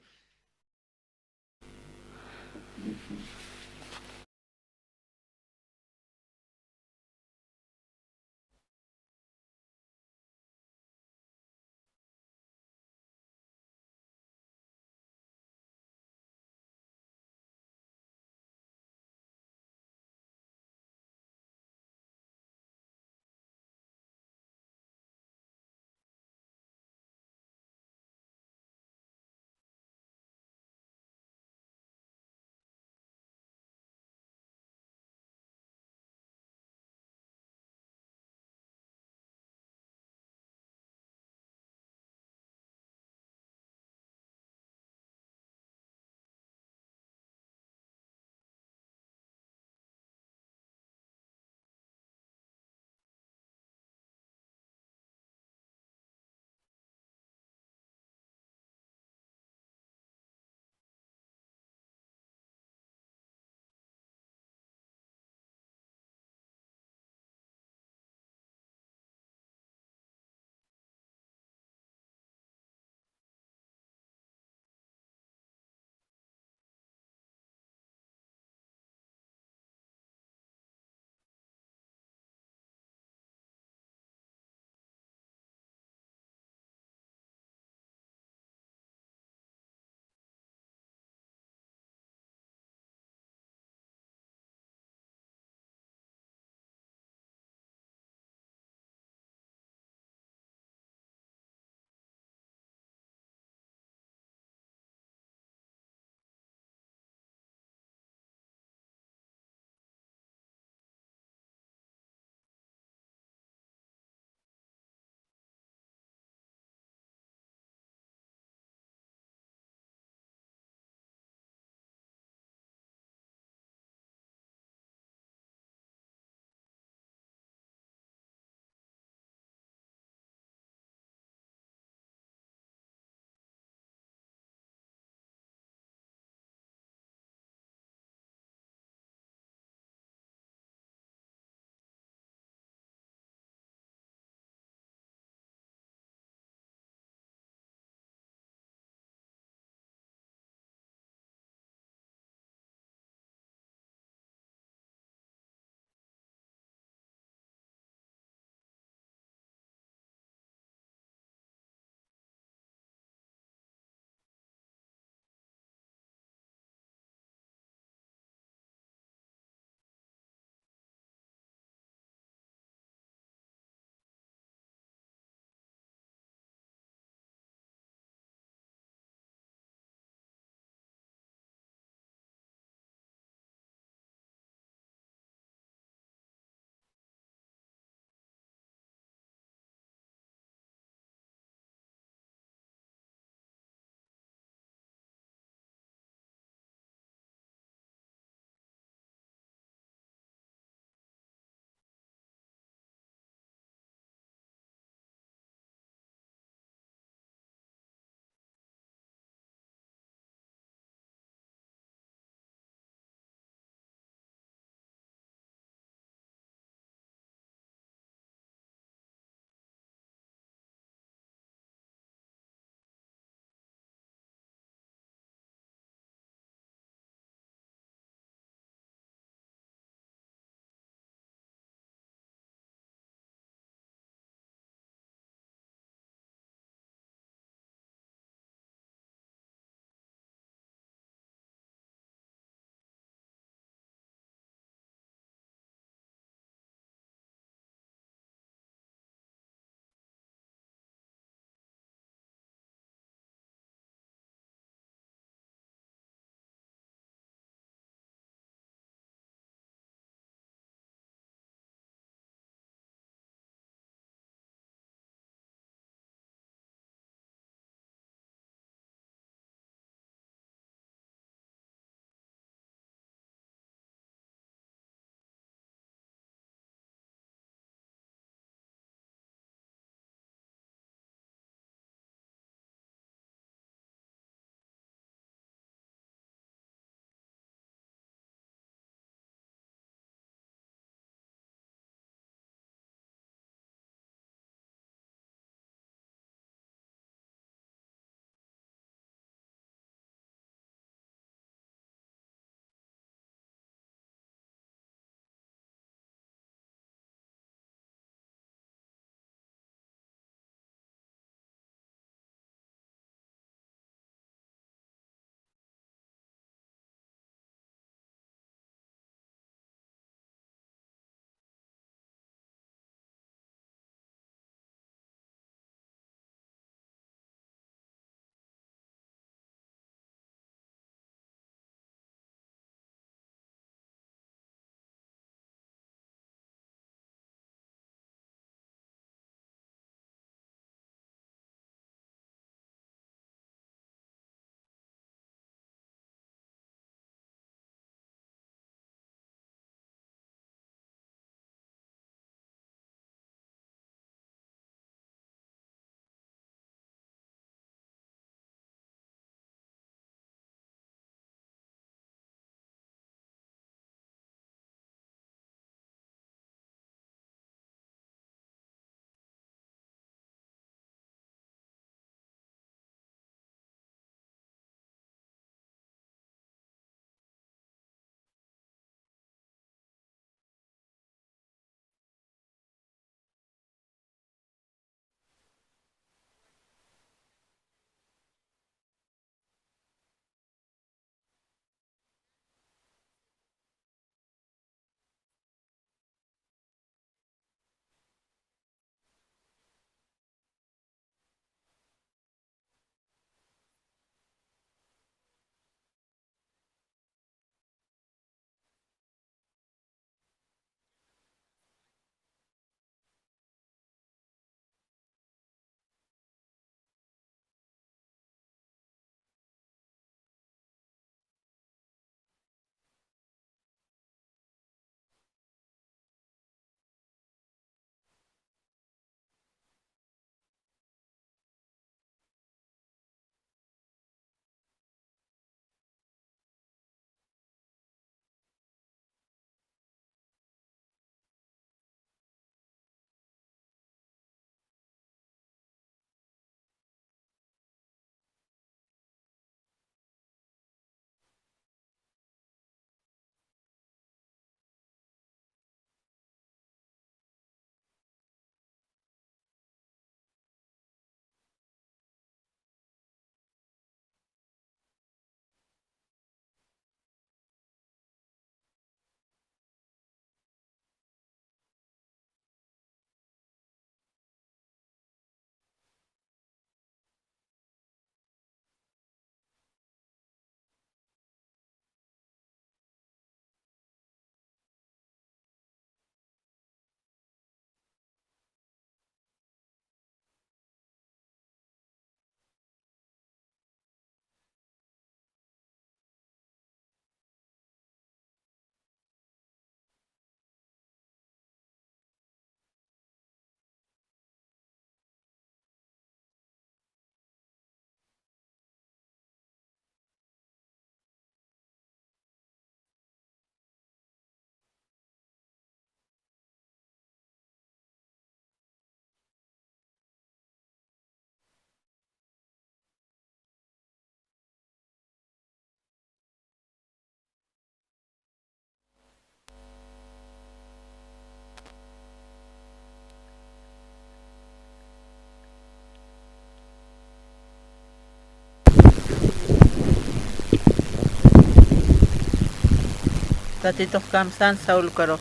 Tatitux kamsan Saul ukarux.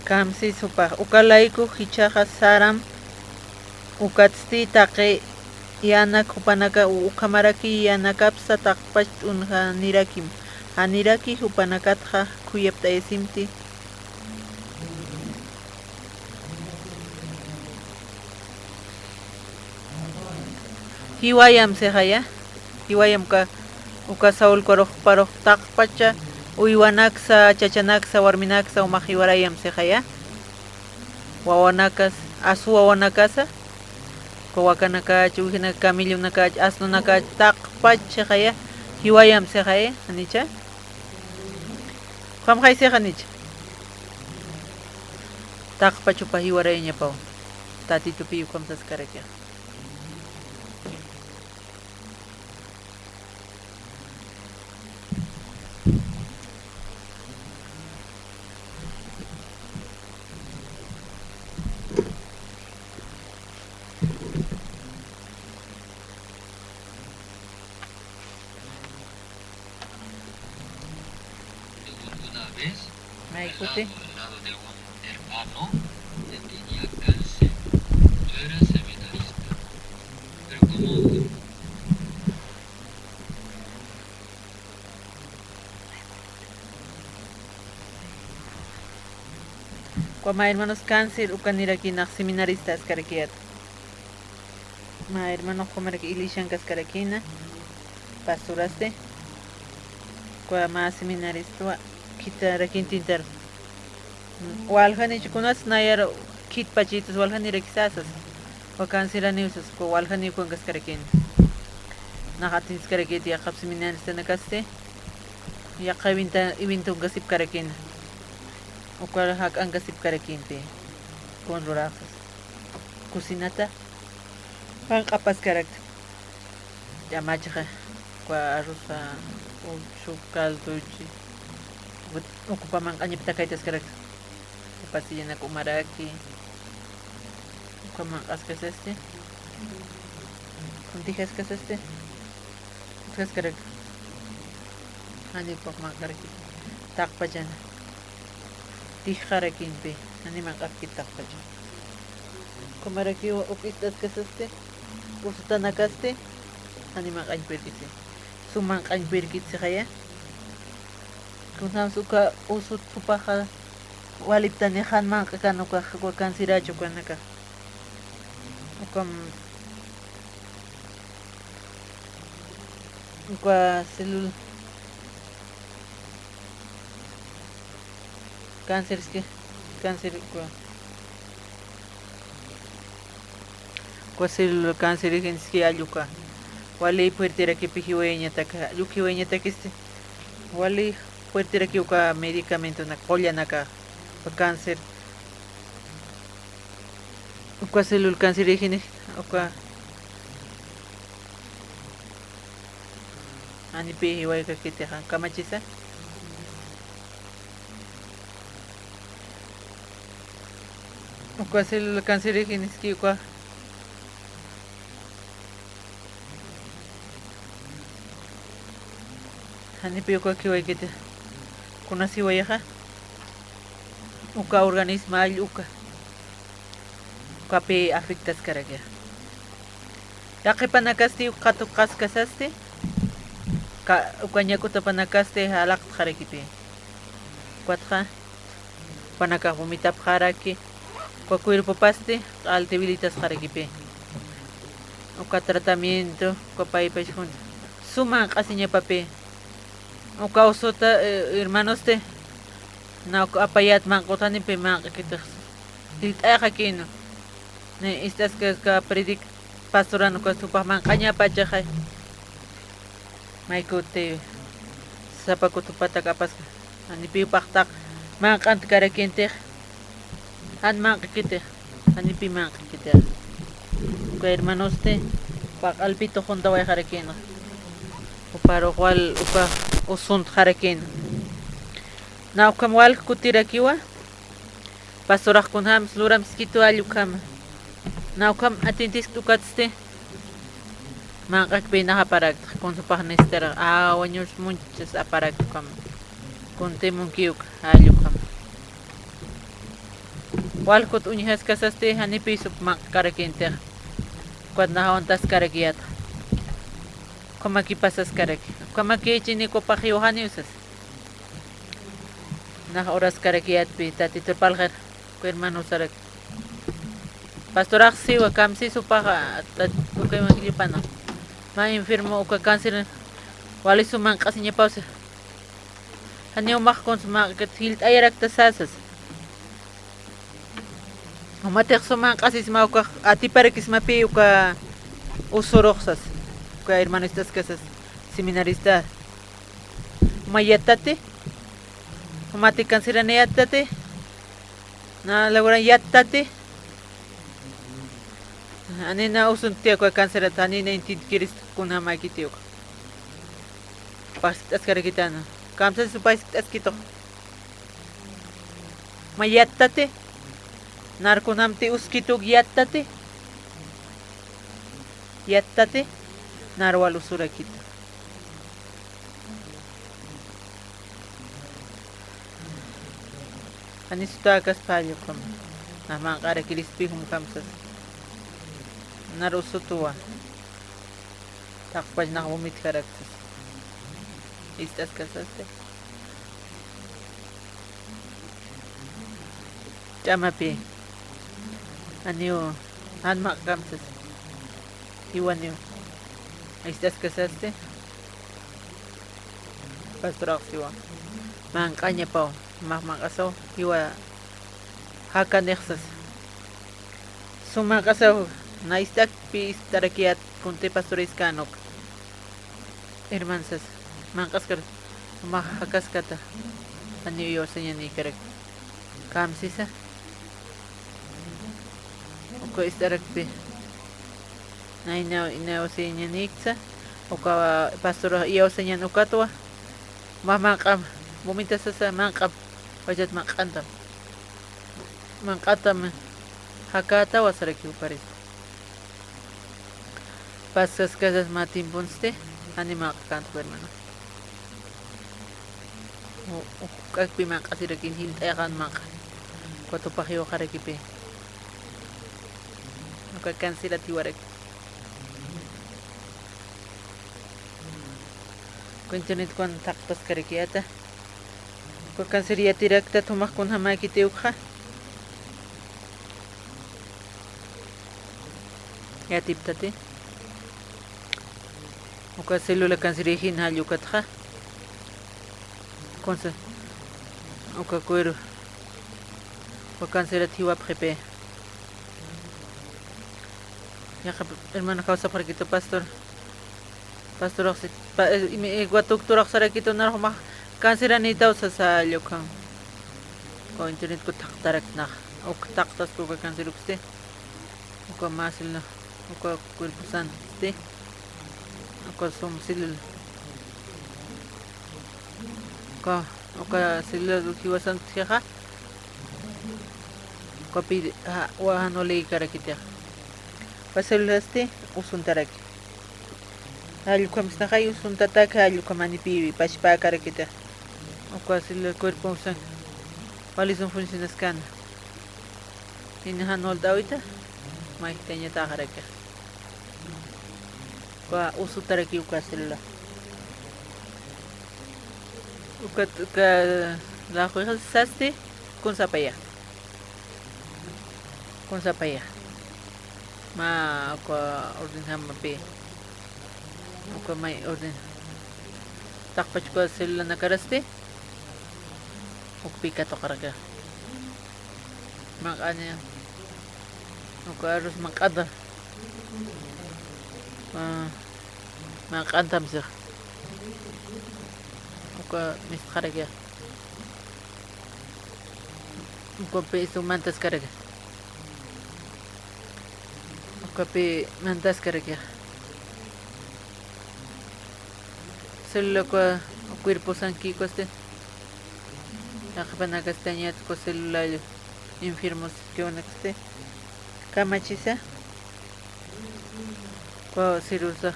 Kamsis jupax. Uka layku jichhaxa saram ukatsti taqi yänak jupanaka u-, ukhamaraki yänakapsa taqpach t'unjanirakim. Janiraki jupanakatxa khuyapt'ayasimti. Jiwayam sixaya, jiwayam uka, uka Saul ukarux, ukarux taqpacha uywanaksa, chachanaksa, warminaksa umax jiwarayam sixaya. Wawanakas, asu wawanakasa, uka wakanakach, uwijanaka, camellonakach, asnunakach, taqpach sixaya, jiwayam sixaya, janicha. Ukham jay sixanicha. Taqpach jupax jiwarayañapaw. Tatitupiy ukham saskarakixa. Una vez, maykuti, al lado, al lado de un hermano que tenía cáncer. Yo era seminarista. Pero como Uka mä hermanos cáncer uka nirakïna, seminarista askarakiyät. Mä hermano jumarak iglesiankaskarakïna, pastorasti. Uka mä seminaristawa khitarakintintar. Waljanichu kunas nayar khitpachitas waljanirakisasas. Uka canceraniw sas, uka waljaniw ukankaskarakïna. Nax atinskarakïti yaqhap seminaristanakasti. Yaqha eventa-, eventunkasipkarakïna. Uka jak'ankasipkarakïnti. Kun luraxsas. Cocinata manq'apaskarakta. Ch'amachxa, uka arroza, uchu caldochi, uka, uka manq'añap takaytaskarakta. Uka pasillanaka umaraki, uka manq'askasasti, lentejaskasasti, utjaskarakta. Janiw ukax manq'araki, taqpachana. Tijqarakïnti, janiw manq'apkit taqpachana. Ukhamarakiw uk ist'askasasti, usutanakasti, janiw manq'añpirkiti. Sum manq'añpirkiti sixaya. Kunjams uka usut jupaxa waliptani jan manq'akan ukax, uka cancerach ukanakax. Ukam, uka célula cáncer, es que cáncer, uka, uka célula cancerígena es que alluka wali fuerterakipi jiwayañataka, alluka jiwayañatakisti wali fuerteraki uka medicamentonak qullanaka, uka cáncer. Uka célula cancerígena, uka janipï jiwaykakitixa, kamachisa. Uka célula cancerígena es que uka janipï uka jiwaykiti. Kunas jiwayaxa, uka organismo all uka, ukapï afectaskarakixa. Yaqhipanakasti uka qatuqaskasasti, ka-, uka ñak'utapanakasti jalaqtxarakipï. Ukatxa jupanakax vomitapxaraki, uka cuerpopasti q'al debilitasxarakipï. Uka tratamiento, uka paypach jun-, sum manq'asiñapapï. Uka usuta, eh, hermanosti, na uka apayät manq'ut janipï manq'ikitix. Lirt'ayxakïna. Ni ist'askaska predic-, pastoran uka jupax manq'añapachaxay. Maykuti sapa kuthupatak apaska. Janipï jupax taq manq'antkarakïntix. Jan manq'ikitix. Janipï manq'ikitix. Uka hermanosti, jupax q'alpit tuxuntawayxarakïna. Juparux wal uka usuntxarakïna. Na ukham walja kutirakiwa. Pastorax kunjams luramskitu all ukhama. Na ukham atintiskt ukatsti. Manq'akpï nax aparakta, kunsupax necesitar, ah, wañus munchas aparakta ukham. Kunti munki uka, jall ukham. Walkut uñjaskasasti, janipï sup manq'karakintix. Ukat nax untaskarakiyäta. Ukhamaki pasaskaraki. Ukhamaki chini kupax jiwxaniw sas. Nax uraskarakiyätpï, Tatitur parlxir, uka hermano sarak. Pastorax siwa, kamsï supaxa, tat-, uka evangeliopanak. Mä enfermo, uka cáncer, wali sum manq'asiñapaw sas. Janiw max kunsa mä jillt'ayarakta sasas. Jumatix sum manq'asisma ukax atiparakismapï uka usurux sas. Uka hermano ist'askasas, seminarista. Juma yattati, jumati canceraniyättati, na logran yattati. Janina usuntati uka cancerat, janina intintkirist kunjamäkiti uka. Paskit'askarakitana. Kamsas supax sikt'askitux. Juma yattati, nar kunjamti uskitux yattati. Yattati, nar wal usurakita. Janiw sutäkaspa jall ukham. Nax manq'arakirispi jum kamsas. Nar usutuwa. Taqpach nax vomitjaraktas. Ist'askasasti. Ch'amapï. Janiw, jan manq'kamsas. Jiwaniw. Ist'askasasti. Pastorax siwa. Manq'añapaw, max manq'asaw, jiwa jakanix sas. Sum manq'asaw, na ist'akpï ist'arakiyät, kunti pastor iskan uk. Hermanosas, manq'askar, max jakaskata, janiw iyawsañanïkarak. Kamsisa. Uka ist'arakpï. Naynaw, iyawsañanïksa. Uka pastor iyawsañan ukatwa. Mä manq'am. Vomitasasa manq'am. Wachat manq'antam. Manq'antam. Jakätawa sarakiw paris. Pasaskasas mä tiemponsti, jani manq'känta, hermano. U-, uk'akpï manq'asirakin, jint'ayxan manq'a. Uka tupax jiwxarakipï. Uka cancerat jiwarak. Uka internet kun thaqtaskarakiyäta. Uka cancer yatirakta, jumax kunjamäkiti ukxa. Yatiptati. Uka célula cancerígena jall ukatxa. Kunsa. Uka cuero. Uka cancerat jiwapxipï. Yaqha hermano kawsapxarakitu pastor. Pastorax si, pa-, eh, imi, eh, wa doctorax sarakitu nar jumax canceranïtaw sasa jall ukham. Uka internet ku thaqtarak nax. Uk thaqtaspa uka cancer uksti. Uka mä célula, uka cuerposansti. Uka sum célula. Uka, uka célula jiwasantixa. Ukapï, ja, wa jan walïkarakitix. Uka célulasti usuntaraki. Jall ukham ist'axay usuntataki, jall ukham janipï pachpäkarakitix. Uka célula cuerposan wali sum funcionaskäna. Jina jan walt'äwita, mayjtañatäxarakix. Uka usutaraki uka célula. Uka, uka, la juega sasti, kun sapaya. Kun sapaya. Mä uka orden jamapï. Uka may orden. Taqpach uka célulanakarasti. Ukpï katuqaraki. Manq'ani. Uka arroz manq'ata. Ah, manq'antam six. Uka mistxaraki. Ukapï sum mantaskaraki. Ukapï mantaskaraki. Célula uka cuerposankïkasti. Yaqhipanakastañat uka célula enfermoskiwanakasti. Kamachisa. Uka cirusa.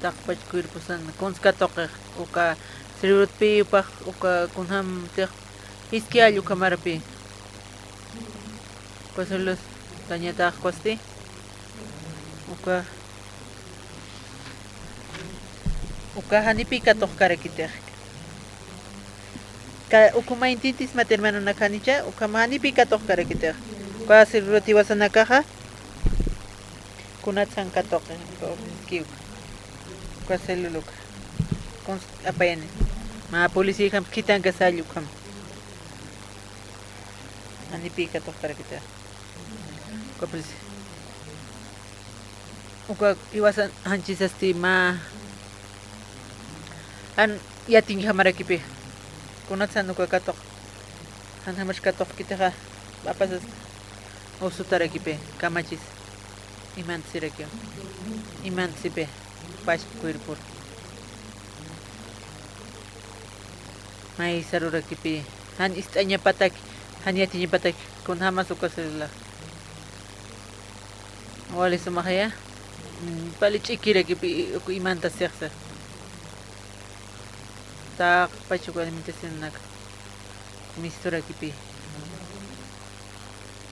Taqpach cuerposan kuns katuqix, uka cerebrotpi jupax, uka kunjamtix jisk'i jall ukhamarpi. Uka células dañatäxkusti, uka, uka janipï katuqkarakitix. Ka-, ukhama intintismat hermanonak janicha, ukhama janipï katuqkarakitix. Uka celulat jiwasanakaxa, kunatsan katuqi, uka, uka, uka célula uka. Kuns apayani. Mä policía jam khitanka sall ukham. Janipï katuqkarakitix. Uka policía. Uka jiwasan janchisasti mä jan yatiñjamarakipï. Kunatsan uka katuq, janjamax katuqkitixa, apasas usutarakipï, kamachis. Imantsirakiw. Imantsipï, pachpa cuerpor. Maysarurakipï. Jan ist'añapataki, jan yatiñapataki, kunjamas uka célula. Wali sumaxaya, mm, pali ch'ikirakipi, uka imantasixsa. Taqpach uka alimentacionanak misturakipi.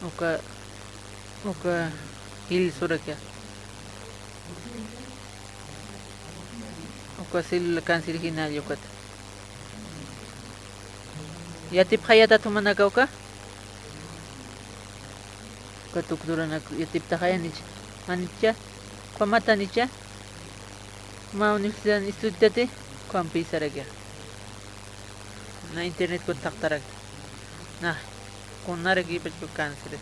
Uka, uka jilsurakixa. Uka célula cancerígena ukat. Yatipxayatat jumanakax uka. Uka doctoranak yatiptaxayanich. Janicha, ukhamatanicha. Mä universidad estudiatati, ukhampi sarakixa. Na internet kut taqtarak. Na, kunarakipachpa cáncer.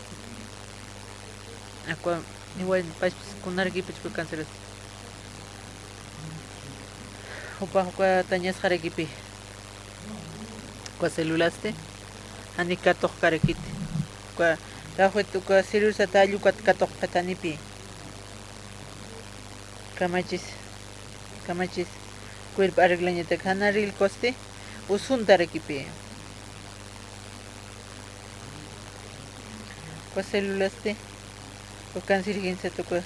Akwa, niwayn pachpas kunarakipachpa cáncer. Jupa, jupa tañasxarakipi. Uka celulasti, jani katuqkarakiti. Uka, tawjit uka celulasat jall ukat katuqpatanipi. Kamachis, kamachis, cuerpo arreglañatak jan arreglkusti, usuntarakipi. Uka celulasti, uka cancerígenosat uka,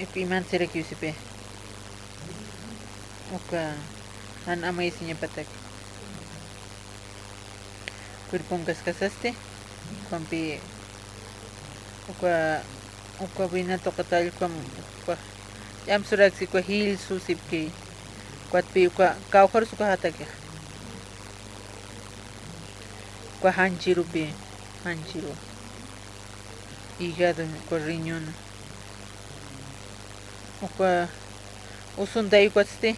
uka imantsirakiw sipi. Uka, jan amayasiñapatak. Cuerpon kaskasasti, ukhampi, uka, uka vena tuqit jall ukham, uka, ch'amsuraksi uka jilsu sipki, ukatpi uka, kawkharus uka jatakixa. Uka janchirupi, janchiru. Hígado, uka riñon. Uka, usuntay ukatsti.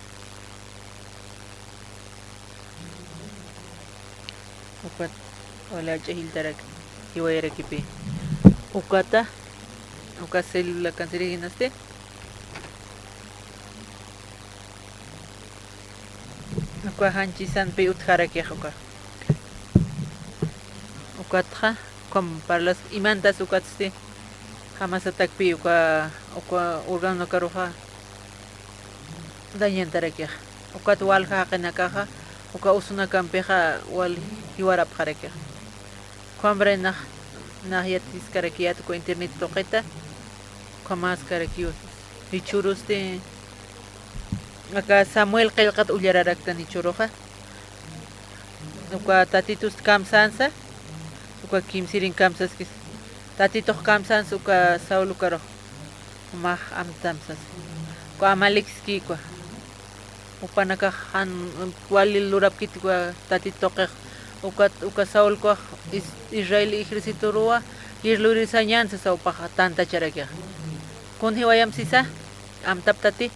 Ukat, wali jach'a jiltarak, jiwayarakipi. Ukata, uka célula cancerígenasti. Uka janchisanpi utjarakix uka. Ukatxa, ukham parlas imantas ukatsti. Jamasatakpi uka, uka órganonakaruxa dañantarakixa. Ukat walja jaqinakaxa, uka usunakampixa wal jiwarapxarakixa. Ukhamray nax, nax yatiskarakiyät uka internet tuqita, ukhamäskarakiw. Jichhürusti, aka Samuel qillqat ullararaktan jichhüruxa. Uka Tatitust kamsänsa, uka kimsirin kamsaskis. Tatitux kamsänsa uka Saúl ukarux. Jumax amtam sasa. Uka Amalekski uka. Jupanakax jan wali lurapkiti uka Tatit tuqix. Ukat, uka Saúl ukax Is-, Israel ejércitoruwa jir lurisañän sasa jupax tantacharakixa. Kun jiwayam sisa, amtaptati.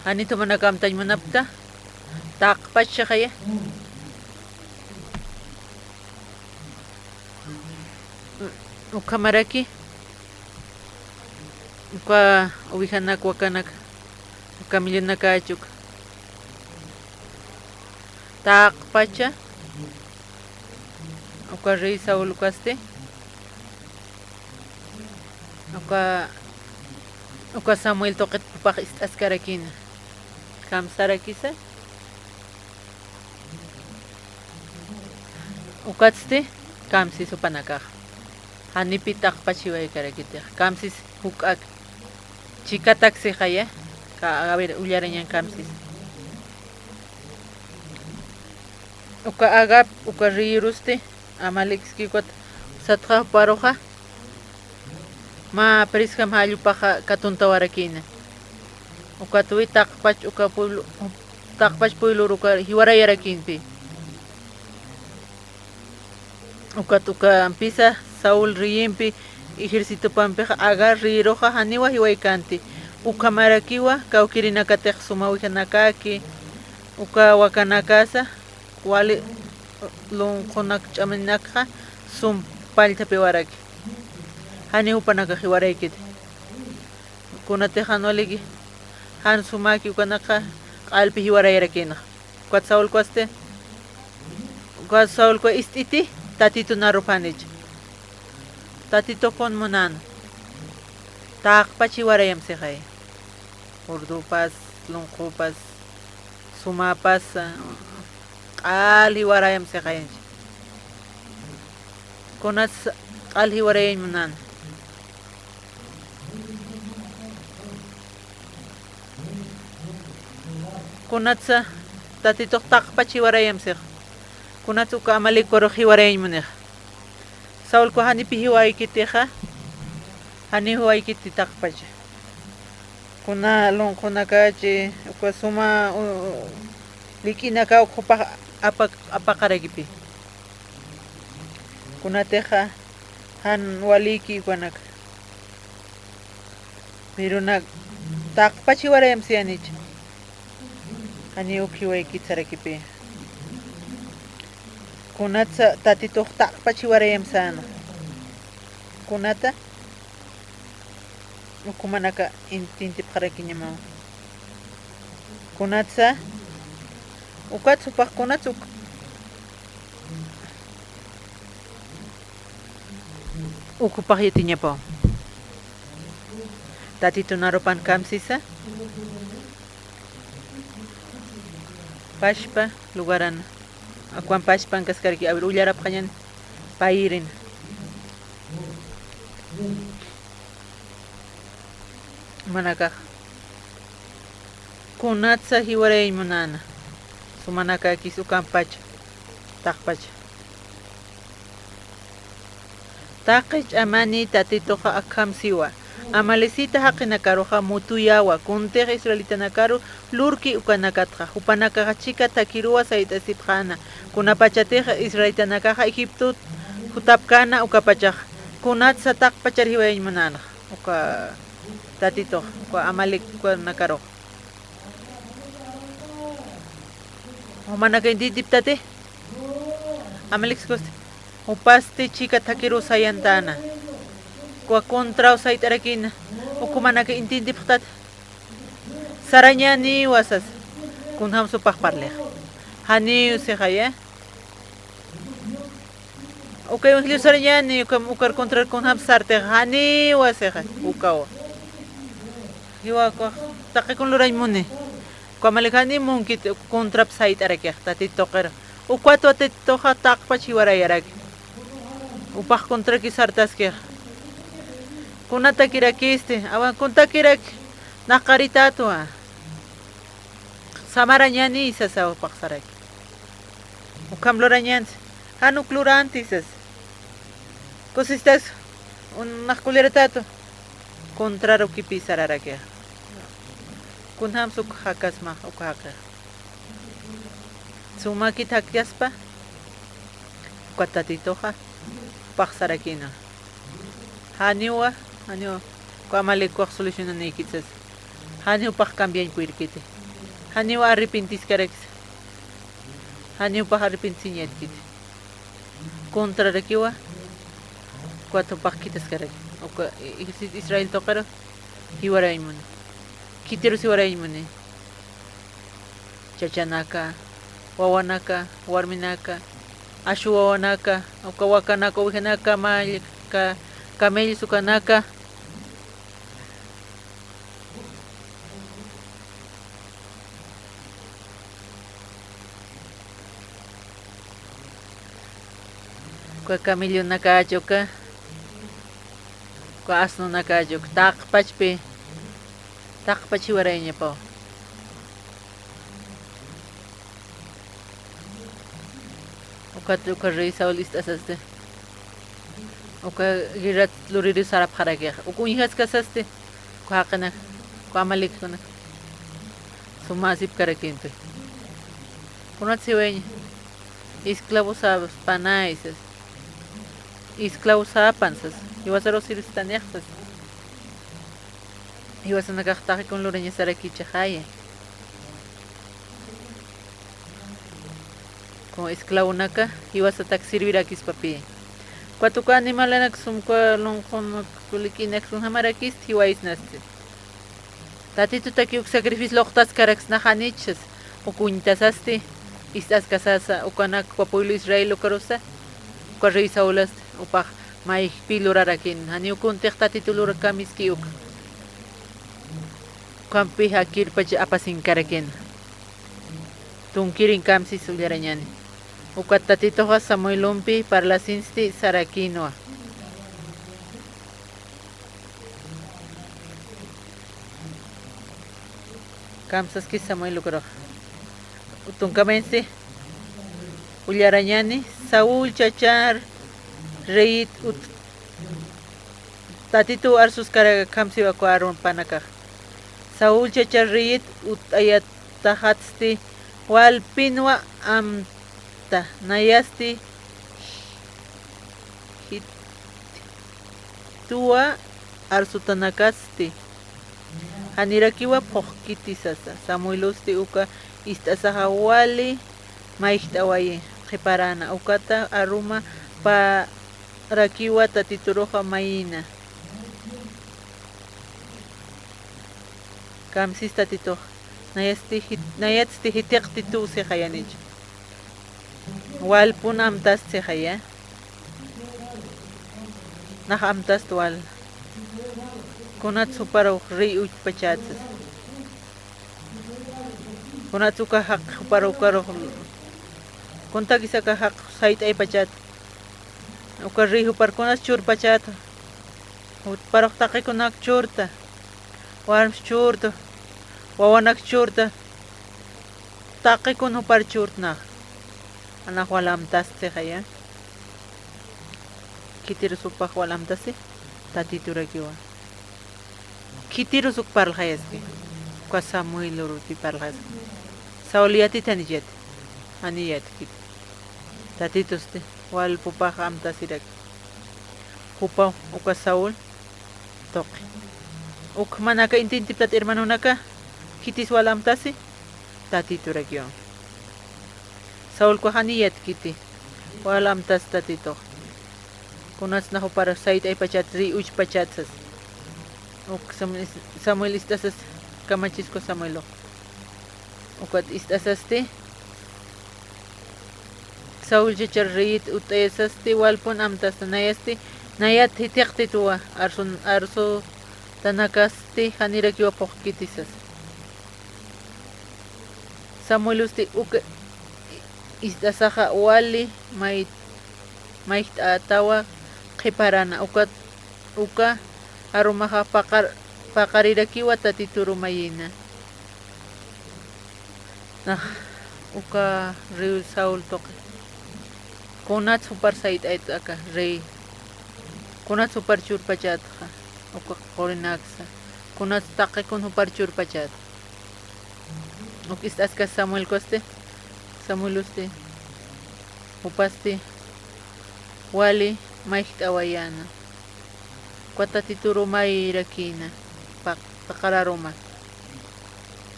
Janit jumanakax amtañ munapkta, taqpach chixaya. Ukhamaraki, uka ovejanak, wakanak, uka camellonakach uka. Taqpacha, uka rey Saúl ukasti. Uka, uka Samuel tuqit jupax ist'askarakïna. Kamsarakisa. Ukatsti, kamsis jupanakax. Janipi taqpach jiwaykarakitix. Kamsis juk'ak. Chikatak sixaya. Ka, a ver, ullarañan kamsis. Uka Agag, uka río urusti, Amalekski ukat satxa juparuxa. Mä prisjam jallupaxa katuntawarakïna. Ukatwi taqpach uka pueblo, taqpach pueblor uka jiwarayarakïnti. Ukat ukampisa Saúl reyempi ejércitopampixa Agag rieruxa janiwa jiwaykänti. Ukhamarakiwa kawkïrinakatix suma wijanakaki, uka wakanakasa, wali lunqunak ch'amaninakxa sum pallthapiwaraki. Janiw jupanakax jiwaraykiti. Kunatix jan waliki, jan sumaki ukanakxa q'alpi jiwarayarakïnxa. Ukat Saúlkwasti, ukat Saúlkwa ist'iti, Tatitun arupanich. Tatitux kun munäna. Taqpach jiwarayam sixay. Urdupas, lunqupas, sumapas, q'al jiwarayam sixayanchi. Kunats q'al jiwarayañ munäna. Kunatsa Tatitux taqpach jiwarayam six. Kunats uka Amalekwarux jiwarayañ munix. Saúlkwa janipi jiwaykitixa, janiw jiwaykiti taqpach. Kuna lunqunakachi, uka suma, u, u, lik'inaka ukhupax apak, apaqarakipi. Kunatixa jan waliki ukanaka. Pero na taqpach jiwarayam siyanicha. Janiw uk jiwaykit sarakipi. Kunatsa Tatitux taqpach jiwarayam säna. Kunata, ukhumanaka entiendipxarakiñamaw. Kunatsa, ukat jupax kunats uk. Ukhupax yatiñapaw. Tatitun arupan kamsisa. Pashpa lugaran. Akwan pashpan kaskarki, a ver, ullarapxañan payirin. Manakax. Kunatsa jiwarayañ munäna. Sumanakakis ukampacha, taqpacha. Taqi ch'amani Tatituxa akham siwa. Amalecita jaqinakaruxa mutuyäwa, kuntix israelitanakaru lurki ukanakatxa. Jupanakaxa chika thakiruwa sayt'asipxäna. Kunapachatix israelitanakaxa Egiptot jutapkäna ukapachaxa. Kunatsa taqpachar jiwayañ munänxa. Uka Tatitux, uka Amalek ukanakarux. Jumanaka entiendiptati. Amalek sikusti. Jupasti chika thakiruw sayantäna. Uka contraw sayt'arakïna. Ukhumanaka entiendipxtati. Sarañäniwa sasa. Kunjams jupax parlix. Janiw sixaya. Uka evangelio sarañäni, uka, ukar contrar kunjams sartix, janiwa sixa, ukawa. Jiwa ukax, taqi kun lurañ muni. Uka Amalek janiw munkit, uka contrap sayt'arakix, Tatit tuqir. Ukat Tatituxa taqpach jiwarayaraki. Jupax contraki sartaskix. Kunatakirakïsti, awa, kuntakirak, naqaritätwa. Samarañäni sasa jupax saraki. Ukham lurañänsi, jan uk luranti sasa. Kusistas, un, nax kuliratatu. Contrar ukipï sararakixa. Kunjams uk jakasma, uk jaqix. Sumakit jakyaspa, uka Tatituxa, jupax sarakïna. Janiwa, janiwa, uka Amalekuxa solucionanïkit sasa. Janiw jupax cambiañ purirkiti. Janiw arrepentiskarakisa. Janiw jupax arrepentisiñatkiti. Contrarakiwa, ukat jupax khitaskaraki. Uka ejército Israel tuqiru, jiwarayañ muni. Khitirus jiwarayañ muni. Chachanaka, wawanaka, warminaka, ashu wawanaka, uka wakanaka, ovejanaka, mall-, ka-, camellos ukanaka. Uka camellonakacha uka, Uka asnunakach uk taqpachpi, taqpach jiwarayañapaw. Ukat uka rey Saúl ist'asasti, uka guerrat luririw sarapxarakixa, uk uñjaskasasti, uka jaqinak, uka amalekkunak sumäsipkarakimpi. Kunat siwayaña, esclavo säpanay sas, esclavo säpan sas, jiwasaruw sirvistanix sas. Jiwasanakax taqi kun lurañasarakïchixaya. Kun esclavonaka jiwasatak sirvirakispapi. Ukat uka animalanak sum uka lunqun lik'inak sum jamarakist jiwaysnasti. Tatitutaki uk sacrificio luqtaskaraksnax janich sas, uk uñtasasti, ist'askasasa, ukanak uka pueblo Israel ukarusa, uka rey Saulast, jupax mayjpi lurarakin, janiw kuntix Tatitu lurakamiski uk. Ukampi jakirpach apasinkarakin. Tunkirin kamsis ullarañani. Ukat Tatituxa Samuelumpi parlasinsti sarakïnwa. Kamsaski Samuel ukarux. Tunka mensi ullarañani, Saúl chachar reyit ut-, Tatitu arsuskara kamsiwa uka arupanakax. Saúl chachar reyit utt'ayataxatsti walpinwa amta, nayasti jit-, tuwa arsutanakasti. Janirakiwa phuqkiti sasa. Samuelusti uka ist'asaxa wali mayjt'awayi qhiparana. Ukata aruma parakiwa Tatituruxa mayïna. Kamsis Tatitux. Nayasti jit-, nayatsti jithiqti tuw sixayanich. Walpun amtast sixaya. Nax amtast wal. Kunats juparux rey uchpachät sas. Kunats uka jaq juparux ukarux. Kuntakis aka jaq sayt'aypachät. Uka rey jupar kunats churpachät. Juparux taqikunak churta. Warms churta. Wawanak churta. Taqi kun jupar churtnax. Anax wal amtast sixaya. Khitirus jupax wal amtasi, Tatiturakiwa. Khitirus uk parlxayaski. Uka Samuel uruti parlxayaski. Saúl yatitani yati. Jani yatkiti. Tatitusti, wal jupax amtasiraki. Jupaw, uka Saúl, tuqi. Ukhamanaka intintiptat hermanonaka, khitis wal amtasi, Tatiturakiwa. Saúlkwa jani yatkiti, wal amtas Tatitux. Kunats nax jupar sayt'aypachat, rey uchpachat sas. Uk Sam-, Samuel ist'asas, kamachisku Samuelux. Ukat ist'asasti, Saúl chachar reyit utt'ayasasti, walpun amtasta, nayasti, nayat jithiqtituwa, arsun-, arsutanakasti, janirakiwa phuqkiti sas. Samuelusti uk ist'asaxa wali may-, mayjt'atawa qhiparana, ukat, uka arumaxa paqar-, paqarirakiwa Tatituru mayïna. Nax, uka rey Saúl tuqi. Kunats jupar sayt'aytxa aka rey. Kunats jupar churpachatxa. Uka qurinaksa. Kunats taqi kun jupar churpachat. Uk ist'askas Samuelkusti. Samuelusti. Jupasti. Wali mayjt'awayäna. Uka Tatituru mayïrakïna, paq-, paqar aruma.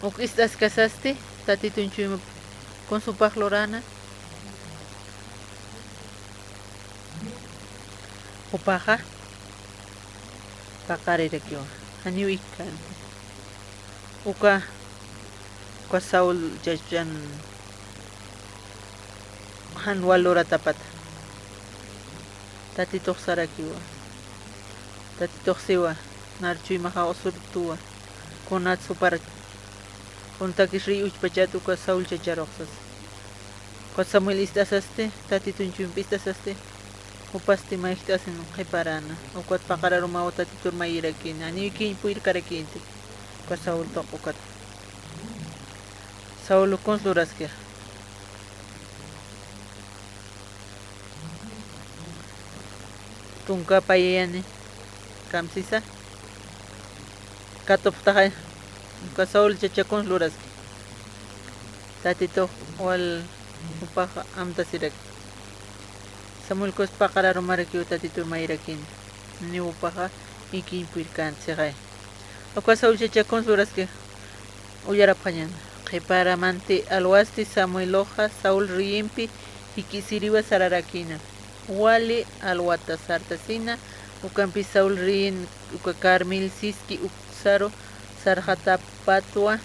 Uk ist'askasasti, Tatitun chuyma kunsupax lurana. Jupaxa, paqarirakiwa, janiw ikkhan. Uka, uka Saúl chachan jan wal luratapata. Tatitux sarakiwa. Tatitux siwa, nar chuymaxa usurtuwa. Kunats jupar, kuntakis rey uchpachat uka Saúl chacharux sas. Ukat Samuel ist'asasti, Tatitun chuympi ist'asasti. Jupasti mayjt'asin qhiparana, ukat paqar arumaw Tatitur mayirakini, janiw ikiñ puyrkarakïnti, uka Saul tuq ukat. Saul kuns luraski. Tunka payayani, kamsisa. Katupxtaxay, uka Saul chacha kuns luraski. Tatitux wal jupaxa amtasiraki. Samuel kuns paqar arumarakiw Tatitur mayirakini. Janiw jupaxa ikiñ puyrkänti sixay. Uka Saul chacha kuns luraski. Uyarapxañäni. Qhiparamanti alwasti Samueluxa Saul reyimpi jikisiriwa sararakïna. Wali alwata sartasina, ukampi Saul reyin uka Carmel siski uksaru sarxatapatwa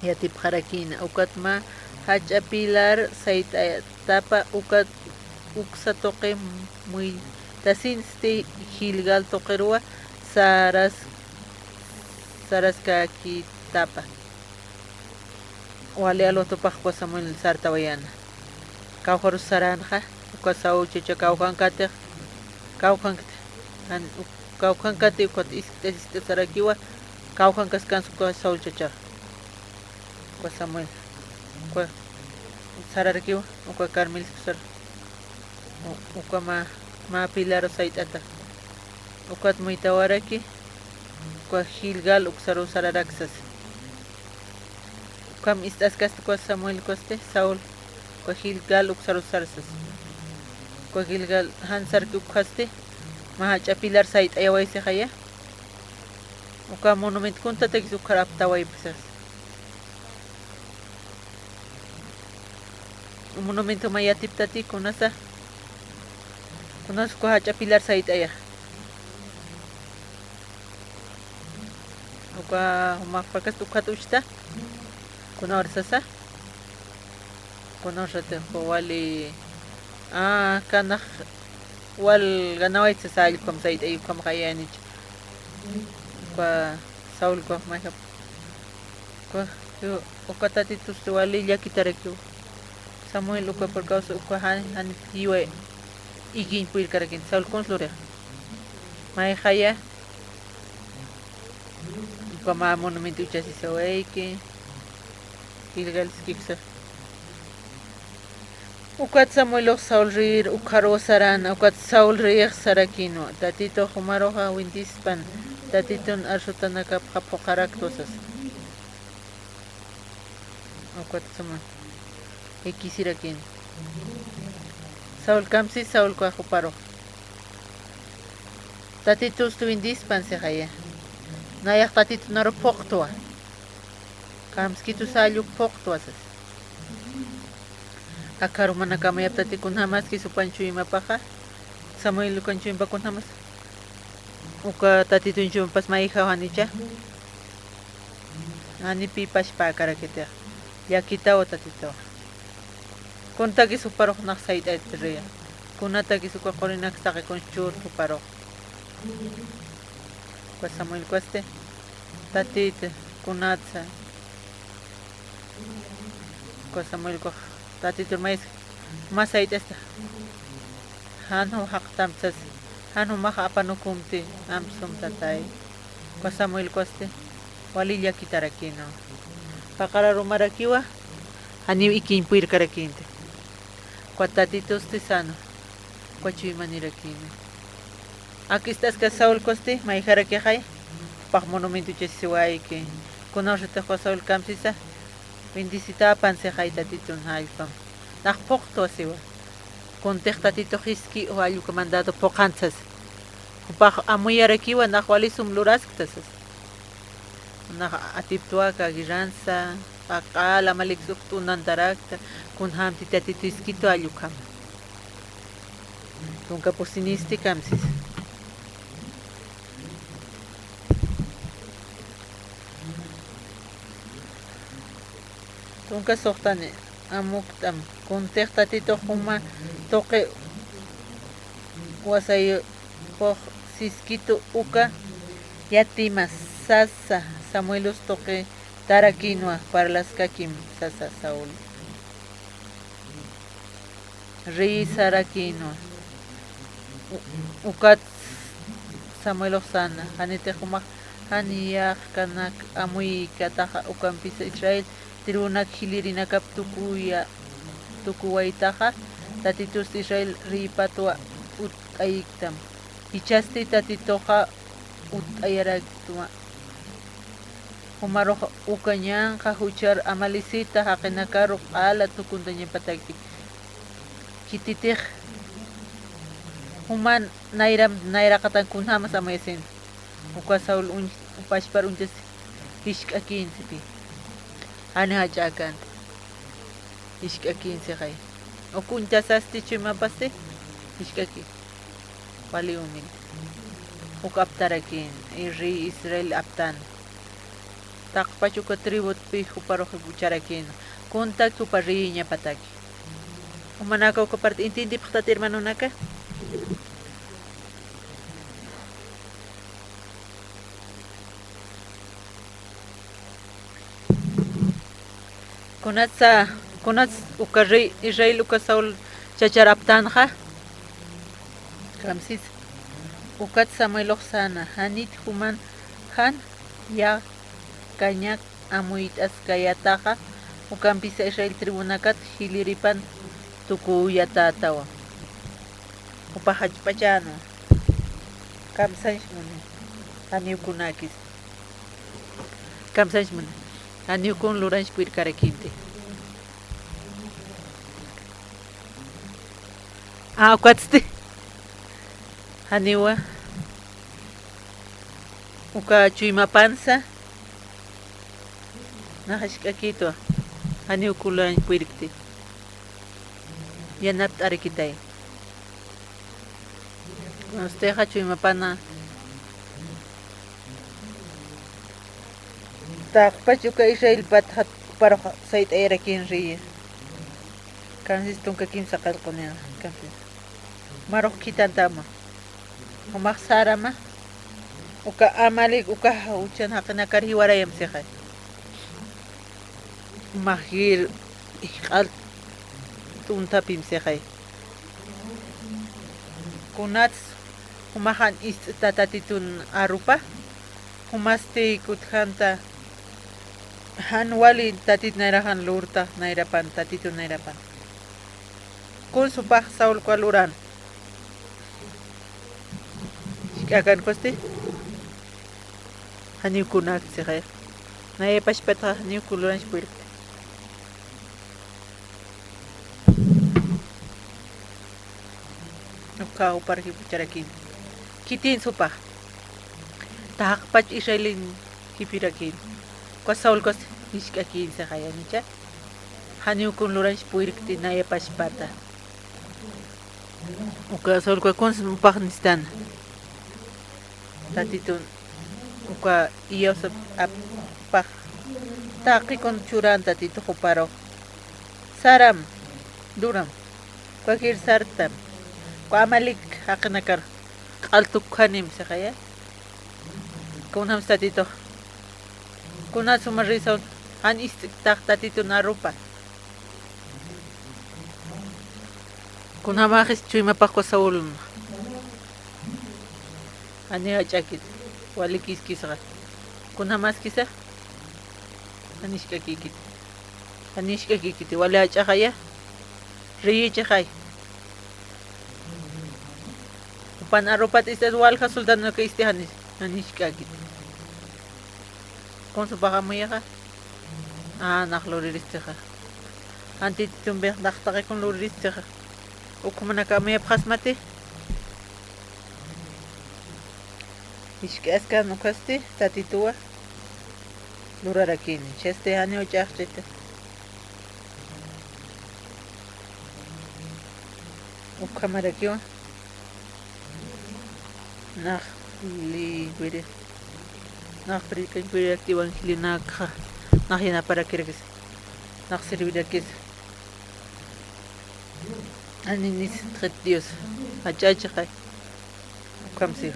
yatipxarakïna. Ukat mä jach'a pilar sayt'atapa, ukat uksa tuqi muytasinsti Gilgal tuqiruwa saras-, saraskakitapa. Wali alwatupax uka Samuel sartawayäna. Kawkharus saränxa, uka Saul chacha kawkhankatix, kawkhankti, jan, uk-, kawkhankati ukat iskt'as iskt'asarakiwa, kawkhankaskänsa uka Saul chachax. Uka Samuel, uka sararakiwa, uka Carmel sar-, u-, uka mä, mä pilaru sayt'ata. Ukat muytawaraki, uka Gilgal uksaru sararak sasa. Ukham ist'askasti uka Samuel ukasti, Saul, uka Gilgal uksaru sar sasa. Uka Gilgal jan sarki ukhasti, mä jach'a pilar sayt'ayaway sixaya. Uka monumento kuntatakis ukhar aptawaypxi sasa. Monumento mä yatiptati kunasa, kunas uka jach'a pilar sayt'aya. Uka jumax pakast ukat uchta, kunawar sasa, kunawar satix wali, ah, kanax wal ganawayt sasa, allkam sayt'ay, ukham qayanicha. Uka Saul uka mayjap. Uka, uka Tatitusti wali llakitarakiw. Samuel uka purkawsa uka jan, jan jiwa ikiñ puyrkarakin. Saul kuns lurix. Mayjaya. Uka mä monumento uchasisawayki. Gilgal siskipsa. Ukat Samuelux Saul reyir ukxaruw saräna, ukat Saul reyix sarakïnwa, Tatitux jumaruxa windispan, Tatitun arsutanakapxa phuqharaktwa sasa. Ukat Samuel jikisirakïna. Saul kamsi, Saul ukax juparux. Tatitusti windispan sixaya. Nayax Tatitunaru phuqtwa. Kamskitusa alluk phuqtwa sasa. Aka arumanakamayaptati kunjamaskis jupan chuymapaxa. Samuel ukan chuympa kunjamas. Uka Tatitun chuymapas mayjaw janicha. Janiw pï pachpäkarakitix. Llakitaw Tatitux. Kuntakis juparux nax sayt'aytiriya. Kunatakis uka qurinaks taqi kuns chur juparux. Uka Samuel ukasti, Tatit, kunatsa. Uka Samuel ukax Tatitur mayis, mä sayt'asta. Jan jum jaqtamp sasa, jan jumax apanukumti, amp sum tatay. Uka Samuel ukasti, wali llakitarakïnwa. Paqar arumarakiwa, janiw ikiñ puyrkarakïnti. Uka Tatitusti sänwa, uka chuyma nirakïnwa. Ak ist'aska Saul ukasti, mayjarakixay, jupax monumento uchasiwayki. Kunawsatix uka Saul kamsisa, bendicitäpan sixay Tatitun jallpam. Nax phuqtwa siwa. Kuntix Tatitux jiskï, alluk mandado phuqhant sasa. Jupax amuyarakiwa, nax wali sum luraskta sasa. Nax atiptwa aka guerransa, paqal Amalec uk t'unantarakta, kunjamti Tatitu jiskitwa allukjama. Tunka pusinisti kamsisa. Tunka suxtani, amukt'am, kuntix Tatitux juma tuqi wasaypux siskitu uka yatimas sasa, Samuelus tuqitarakïnwa, parlaskakim sasa Saul. Rey sarakïnwa. U-, ukat Samuelux säna, janitix jumax jan yäqkanak amuykataxa, ukampisa Israel tribunaka jilïrinakap tukuya-, tukuwaytaxa, Tatitusti Israel reypatwa utt'ayiktam. Jichhasti Tatituxa utt'ayaraktwa. Jumarux uka ñanqha juchar amalecita jaqinakaru q'ala tukuntañapataki. Khititix juman nayram, nayraqatan kunjämas amuyasin. Uka Saul uñ-, pachpar uñt'as jisk'akïnti. Jani jach'äkänti. Jisk'akïn sixay. Uk uñtasasti chuymapasti jisk'akïn. Wali umin. Uk aptarakïn, rey Israel aptan. Taqpach uka tributpi juparux jucharakïn. Kuntak jupa reyiñapataki. Jumanaka uka parte entiendipxtati, hermanonaka. Kunatsa, kunats uka rey Israel uka Saul chachar aptanxa. Kamsis. Ukat Samuelux säna, janit juman jan yäqkañak amuyt'askayataxa, ukampisa Israel tribunakat jilïripan tukuyatätawa. Jupax jachp'achänwa. Kamsañs muni. Janiw kunäkis. Kamsañs muni. Janiw kun lurañs purirkarakïnti. A, ukatsti. Janiwa. Uka chuymapansa. Nax jisk'akïtwa. Janiw kun lurañs purirkti. Yanapt'arakitay. Ustexa chuymapana. Taqpach uka Israel patxat juparux sayt'ayarakïn riyi. Kamsis tunka kimsa qillqunixa, kamsis. Marux khitantama. Jumax särama. Uka Amalec uka juchan jaqinakar jiwarayam sixay. Jumax jir jikx'al t'untapim sixay. Kunats jumax jan ist'ta Tatitun arupa, jumasti kutjanta jan wali Tatit nayraxan lurta, nayrapan, Tatitun nayrapan. Kuns jupax Saul uka luran. Jisk'akan kusti. Janiw kunäkti sixay. Naya pachpataxa janiw kun lurañs purirkti. Uka jupar jipucharakïn. Khitïn jupax. Taqpach Israelin jipirakïn. Uka Saul ukas jisk'akïn sixay, janicha. Janiw kun lurañs purirkti naya pachpata. Uka Saul uka kuns jupax nistan. Tatitun uka iyawsap apax taqi kun churan Tatitux juparux. Saram, luram, uka jir sartam, uka Amalec jaqinakar q'al tukjanim sixaya. Kunjams Tatitux. Kunats juma rey Saul, jan ist'ktax Tatitun arupa. Kunjamaxis chuymapax uka Saulun. Janiw jach'äkit, walikiskisxa. Kunjamaskisa. Jan jisk'akïkit. Jan jisk'akïkit, wali jach'axaya. Riyichixay. Jupan arupat ist'at walja soldadonaka isti, jan jis-, jan jisk'akïkit. Kuns jupax amuyaxa. A, nax luriristixa. Jan Tatitumpix nax taqi kun luriristixa. Uk jumanaka amuyapxasmati. Jisk'askan ukasti Tatituwa lurarakini. Jichhasti janiw jach'axchita. Ukhamarakiwa. Nax liwiri, nax predicañ purirakti evangelionakxa, nax yanaparakirakis, nax servirakis. Janinis txit Dios, jach'achixay. Ukham siw.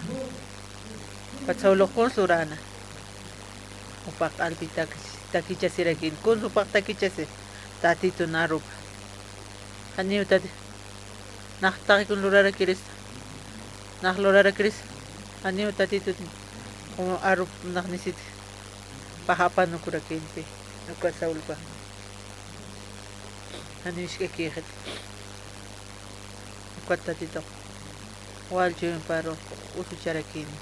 Ukat Saulux kuns lurana. Jupax q'alpi taki-, takichasirakin. Kuns jupax takichasi. Tatitun arupa. Janiw tati. Nax taqi kun lurarakirista. Nax lurarakirisa, janiw Tatitut, como arup naxnisit, pax apanukurakïnti, uka Saulpa. Janiw jisk'akïxit. Ukat Tatitux wal chuymparux usucharakïni.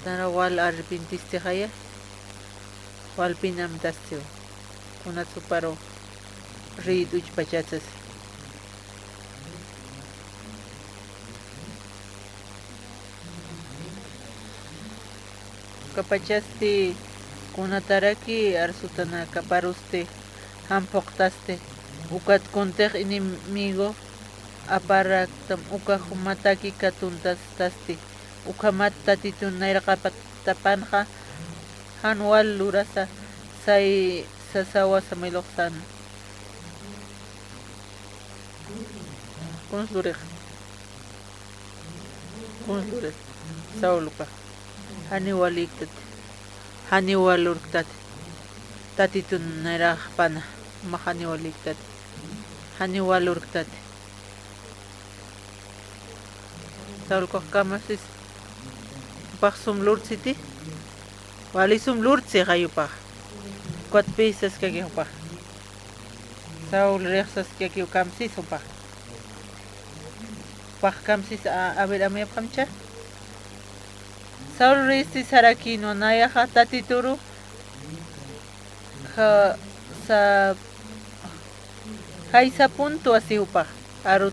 Nara wal arrepentistixaya, walpin amtastiw. Kunatsuparu reyit uchpachatsas. Ukapachasti kunataraki arsutanakaparusti jan phuqtasti, ukat kuntix enemigo aparaktam uka jumataki katuntastasti, ukhamat Tatitun nayraqapatapanxa jan wal lurasa say sasawa Samuelux sän. Kuns lurix. Kuns lurix. Saulpa. Janiw walïktat. Janiw wal urktat. Tatitun nayraqpana. Mä janiw walïktat. Janiw wal urktat. Saulkux kamapsis. Jupax sum lurtsiti. Wali sum lurtsixay jupax. Ukat pï saskaki jupax. Saulrix saskaki kamsis jupax. Jupax kamsis, a, a ver, amuyapxamcha. Saulristi sarakïnwa, nayaxa Tatituru, ja, sa, jaysapuntwa si jupax, aru,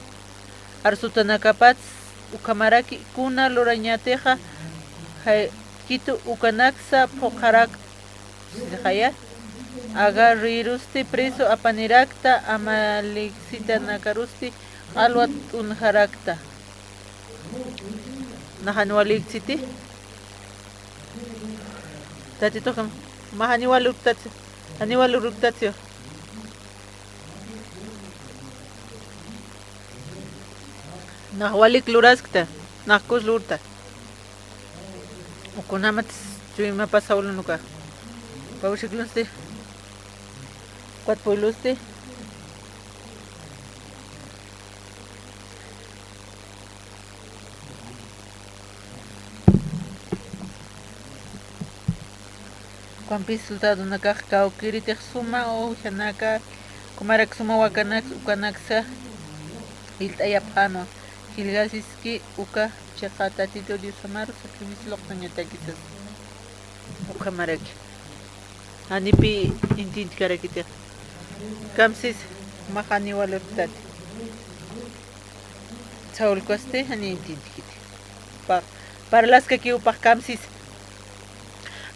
arsutanakapats ukhamaraki kuna lurañätixa, jay, kitu ukanaksa phuqharak, sixaya, Agar reyrusti preso apanirakta, amalecitanakarusti q'alwat t'unjarakta. Nax janiw walïktsiti. Tatitux kam, mä janiw wal urktatsi, janiw wal urktatsi. Nax walïk luraskta, nax kuns lurta. Ukunamats chuymapas Saulun uka. Pawsiklunsti. Ukat pueblosti. Ukampis soldadonakax kawkïritix suma uwjanaka, kumarak suma wakanaks, ukanaksa jillt'ayapxänwa, jilgasiski uka chiqa Tatitu Diosamaru sacrificio luqtañatakisas. Ukhamaraki. Janiw pï entiendkarakitix. Kamsis, mä janiw wal urktati. Saulkasti janiw entiendkiti. Jupax, parlaskaki jupax kamsis.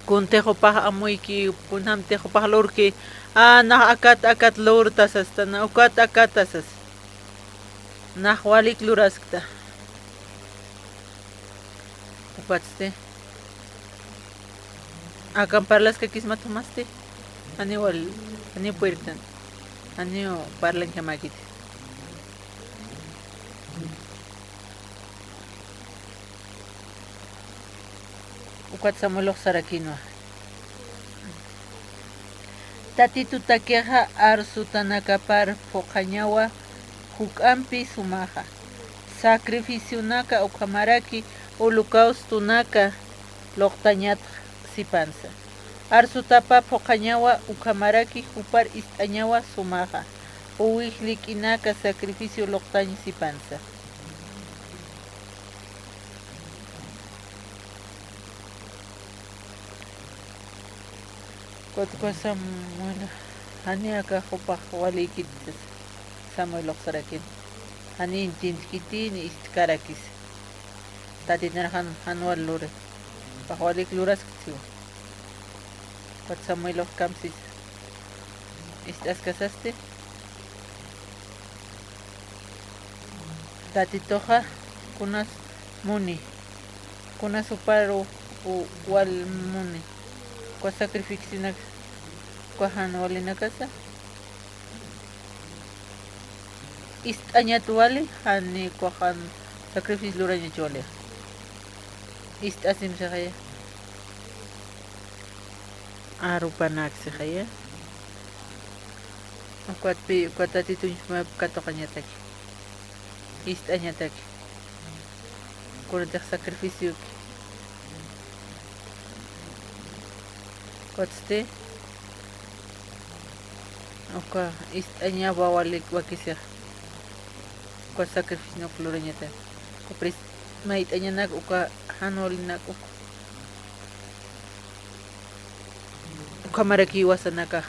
Kuntix jupax amuyki, kunjamtix jupax lurki. A, nax akat, akat lurta sasta, na, ukat akat sas. Nax walïk luraskta. Ukatsti. Akan parlaskakismat jumasti. Janiw wal, janiw puertan. Janiw parlankamäkiti. Ukat Samuelux sarakïnwa. Tatitutakixa arsutanakapar phuqhañawa juk'ampi sumaxa. Sacrificionaka ukhamaraki holocaustonaka luqtañatx sipansa. Arsutapa phuqhañawa ukhamaraki jupar ist'añawa sumaxa. Uwij llik'inaka sacrificio luqtañ sipansa. Ukat uka Samuel, janiw aka jupax walïkiti, Samuelux sarakïn. Janiw entiendkiti ni ist'karakis. Tatitun jan, jan wal luri. Jupax walïk luraskta siwa. Ukat Samuelux kamsis. Ist'askasasti. Tatituxa kunas muni, kunas juparu u-, wal muni, uka sacrificionak, uka jan walinakasa. Ist'añat wali, janiw uka jan sacrificio lurañach wali. Ist'asim sixaya. Arupanak sixaya. Ukat pï, ukat Tatitun mä katuqañataki. Ist'añataki. Kunatix sacrificioki. Ukatsti, uka ist'añawa walik wakisix. Uka sacrificio uk lurañataki. Uka pris-, mayt'añanak uka jan walinak uk. Ukhamarakiw wasanakax.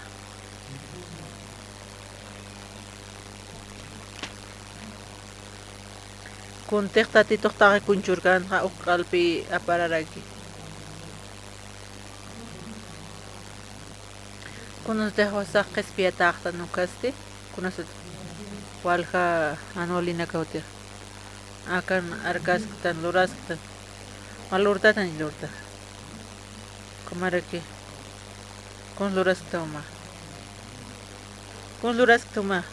Kuntix Tatitux taqi kuñchurkänxa uk q'alpi apararaki. Kunatix wasax qhispiyatäxtan ukasti, kunasat walja jan walinakawtix. Akan arkasktan, lurasktan. Mä lurtatañ lurta. Ukhamaraki. Kuns luraskta uma. Kuns luraskta uma.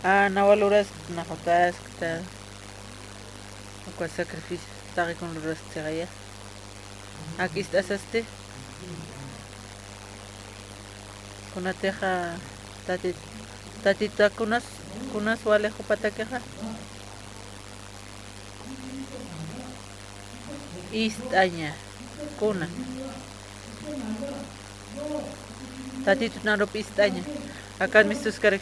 A, nawa luraskta, naxutaskta. Uka sacrificio, taqi kun luraskta siqaya. Ak ist'asasti. Kunatixa Tatit-, Tatita kunas, kunas wali jupatakixa. Ist'aña, kuna. Tatitun arup ist'aña. Akan mistuskarak.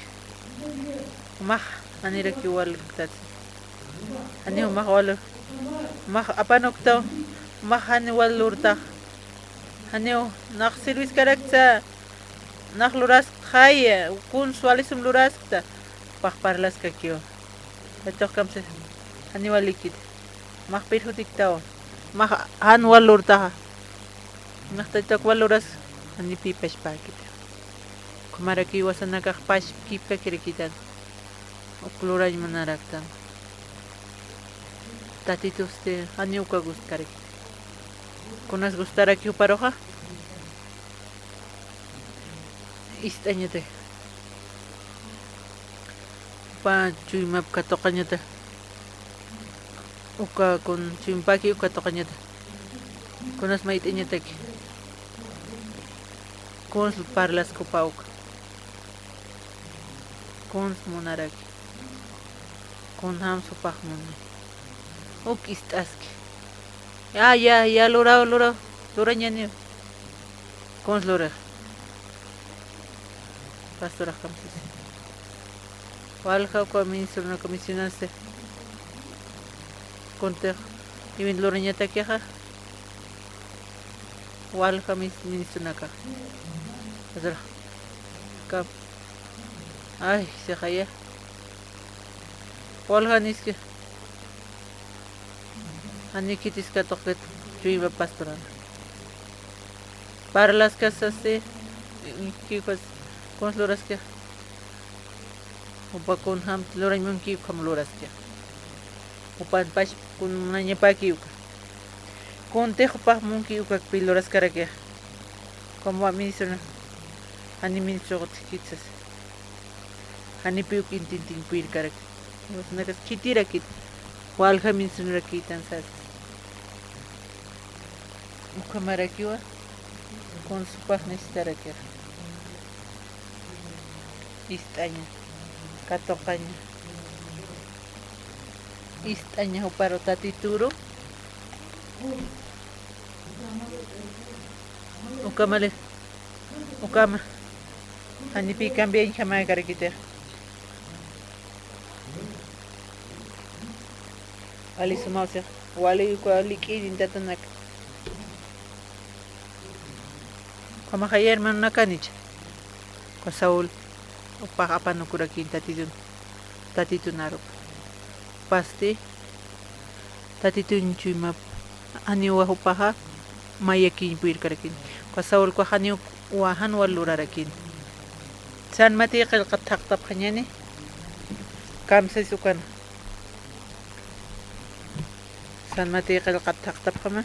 Max, janirakiw wal lurtat. Janiw max wal, max apanuktaw, max janiw wal lurtax. Janiw nax sirviskarakta, nax luraskta, jaya, kuns wali sum luraskta, pax parlaskakiw. Jatux kamsa, janiw walikit. Max perjudictaw, max jan wal lurtaxa. Nax Tatitux wal luras, janipï pachpäkit. Ukhamarakiw wasanakax pachkipkakirakitan. Uk lurañ munaraktan. Tatitusti janiw uka gustkarakit. Kunas gustaraki juparuxa? Ist'añataki. Jupa chuymap katuqañata. Uka kun chuymapaki uka katuqañata. Kunas mayt'añataki. Kuns parlaskta uka. Kuns munaraki. Kunjams jupax muni. Uk ist'aski. Ya, ya, ya, luraw, luraw, lurañaniw. Kuns lurix. Pastorax kamsisi. Walja uka ministrona comisionasi. Kuntix, iwin lurañatakixa. Walja mis-, ministronakax. Pastorax. Kam. Ay, siqaya. Walja niski. Jani khitis katuqkit chuyma pastorana. Parlaskasasi, kipas, kuns luraski. Jupa kunjam lurañ munki ukham luraski. Jupan pach kun munañapaki uka. Kuntix jupax munki ukakpi luraskaraki. Como ministrona. Jani ministroxti khitsas. Janipï uk intintiñ puyirkarak. Nakas khitirakit. Walja ministronarakitan sas. Ukhamarakiwa. Kuns jupax necesitarakix. Ist'aña. Katuqaña. Ist'aña juparu Tatituru. Ukamali, ukama. Janipï cambiañjamäkarakitix. Wali sumaw six, wali uka lik'ïrin tatanak. Ukhamaxay hermanonakanich. Uka Saúl, jupax apanukurakin Tatitun, Tatitun arup. Pasti, Tatitun chuymap, janiw jupaxa mayakiñ puyirkarakin. Uka Saúlkwa janiw jan wal lurarakin. San Mateo qillqat thaqtapxañani. Kamsas ukana. San Mateo qillqat thaqtapxama.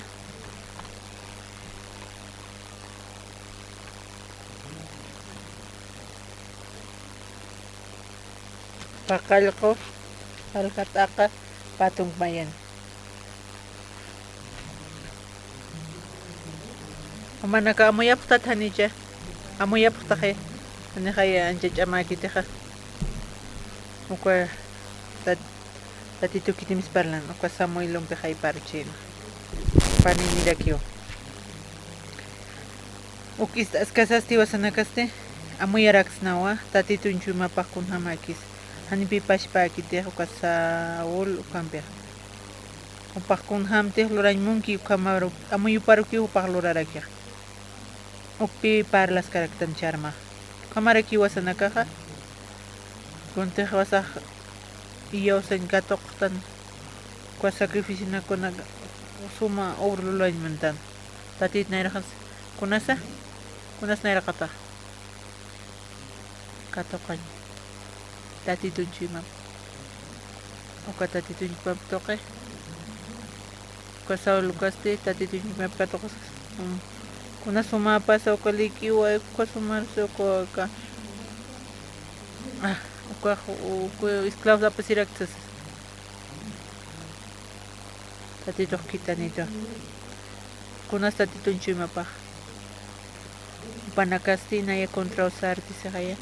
Paqallqu, alja t'aqa, patunk mayan. Jumanaka amuyapxtat janicha, amuyapxtaxi, janixay ancha ch'amäkitixa. Uka tat-, Tatitu khitimis parlan, uka Samuelumpi jayparchin. Panïnirakiw. Uk ist'askasasti jiwasanakasti, amuyaraksnawa, Tatitun chuymapax kunjamäkis. Janipï pachpäkitix uka Saúl ukampix. Jupax kunjämtix lurañ munki, ukhamaru-, amuyuparukiw jupax lurarakix. Ukpï parlaskaraktan charmax. Ukhamarakiw jiwasanakaxa. Kuntix jiwasax iyawsañ katuqtan, uka sacrificionakuna suma obra lulañ mantan. Tatit nayraqas, kunasa, kunas nayraqatax. Katuqañ. Tatitun chuymap. Uka Tatitun chuymap tuqi. Uka Saúl ukasti Tatitun chuymap katuqas. Mm. Kuna sumäpasa uka likiwa, uka sumarsa uka, uka. Ah, uka, uka esclavos apasiraktas. Tatitux khitanitu. Kunas Tatitun chuymapax. Jupanakasti naya contraw sarti sixaya.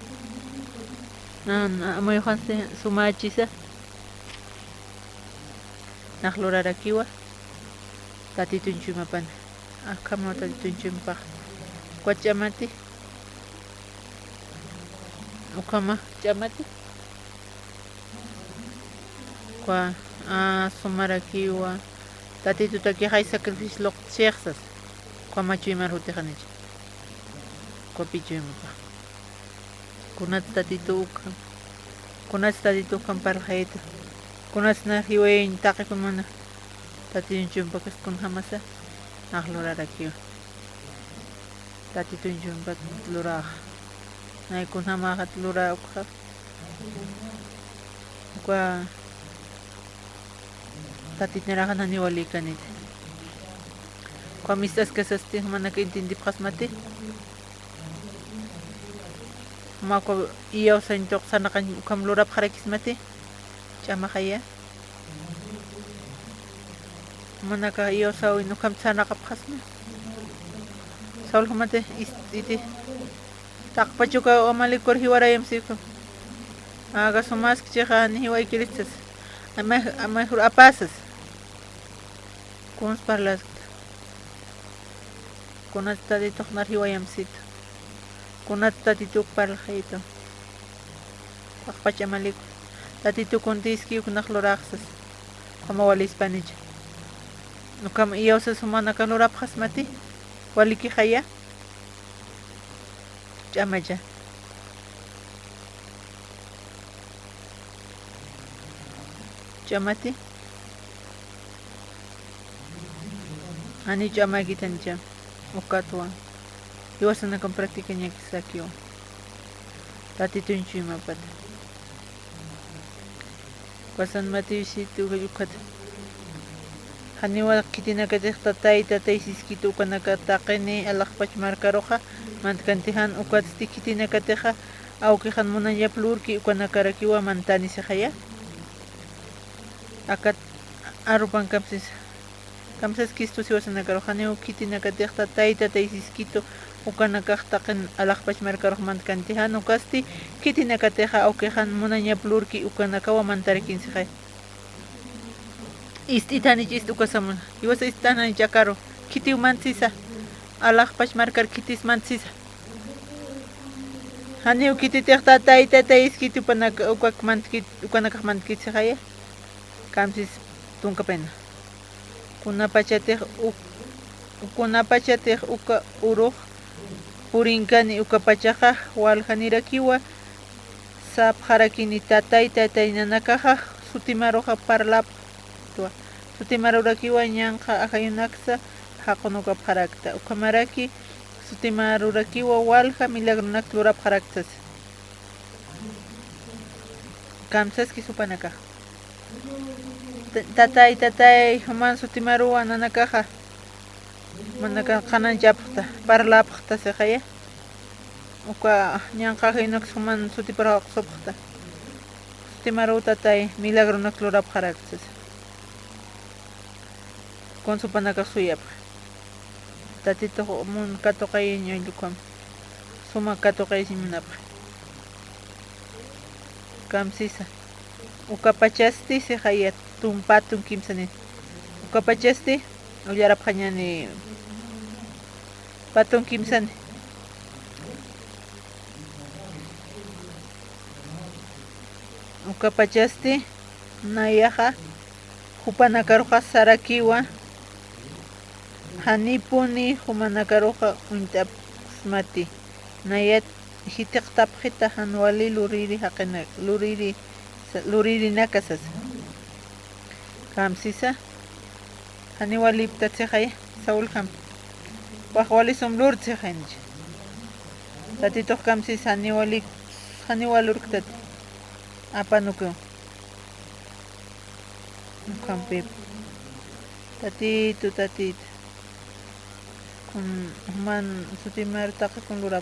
Na, na, amuyuxansti sumächisa. Nax lurarakiwa. Tatitun chuymapan. Akhamaw Tatitun chuymapax. Ukat ch'amati. Ukhama ch'amati. Ukwa, a, sumarakiwa. Tatitutakixay sacrificio luqt'six sas. Ukhama chuymar jutixanicha. Ukhapï chuymapax. Kunats Tatitu ukham. Kunats Tatitu ukham parlxayta. Kunats na jiwayañ taqi kunmana. Tatitun chuymapakas kunjamasa. Nax lurarakiwa. Tatitun chuymapat lurax. Nay kunjamaxat lura ukxa. Uka Tatit nayraxan janiw walikaniti. Ukham ist'askasasti jumanaka entiendipxasmati. Juma uka iyawsañ tuq sarnaqañ ukham lurapxarakismati. Ch'amaxaya. Jumanaka iyawsäwin ukham sarnaqapxasma. Saúl jumati ist'iti. Taqpach uka Amalekur jiwarayamsi ukham. Aka sumaski chixa ni jiwaykiritsas. Amay, amay jur apasas. Kuns parlaskta. Kunats Tatitux nar jiwayamsitu. Kunats Tatituk parlxitu. Taqpach Amaleku. Tatitu kuntïski uk nax luraxsas. Ukhama walispanicha. Ukham iyawsas jumanaka lurapxasmati. Walikixaya. Ch'amacha. Ch'amati. Janiw ch'amäkitanicha. Ukatwa. Jiwasanakan practicañakisakiwa. Tatitun chuymapata. Wasan Mateo siete ukat. Janiwa khitinakatix tatay, tatay Siskitu ukanaka taqini alaxpach markaruxa mantkanti jan, ukatsti khitinakatixa awkixan munañap lurki ukanakarakiwa mantani sixaya. Akat arupan kamsisa. Kamsaskistu jiwasanakarux janiw khitinakatix tatay, tatay Siskitu ukanakax taqin alaxpach markarux mantkanti jan, ukatsti khitinakatixa awkixan munañap lurki ukanakawa mantarakin sixay. Ist'ithanich ist'ukasamu. Jiwasa ist'ithanich akaru. Khitiw mantsisa. Alaxpach markar khitis mantsisa. Janiw khititix tatay, tatay Siskitu upanaka, ukak mantkit, ukanakax mantkit sixaya. Kamsis tunka pena. Kunapachatix uk-, kunapachatix uka urux purinkani ukapachaxa waljanirakiwa sapxarakini tatay, tatay nanakaxa sutimaruxa parlapxtwa. Sutimarurakiwa ñanqha ajayunaksa jaqunukapxarakta. Ukhamaraki sutimarurakiwa walja milagronak lurapxaraksas. Kamsaskis jupanakax. Ta-, tatay, tatay, juman sutimaruwa nanakaxa. Manaka qhananchapxta, parlapxta sixaya. Uka ñanqha ajayunaks juman sutiparuxa uqsupxta. Sutimaruw tatay, milagronak lurapxaraksas. Kuns jupanakax suyapxi. Tatitux mun katuqayañ ukham. Suma katuqayasiñ munapxi. Kamsisa. Ukapachasti sixaya, tumpa patun kimsani. Ukapachasti, ullarapxañani patun kimsani. Ukapachasti, nayaxa, jupanakaruxa sarakiwa, janipuni jumanakaruxa uñt'apxsmati. Nayat jithiqtapxita jan wali luriri jaqina, luriri, luririnaka sasa. Kamsisa, janiw walipktat sixaya, Sauljam. Wax wali sum lurt'sixaynchi. Tatitux kamsisa, janiw wali, janiw wal lurktat. Apanukiw. Ukhampip. Tatitu, tatitu. Kun, juman sutimar taqi kun lurap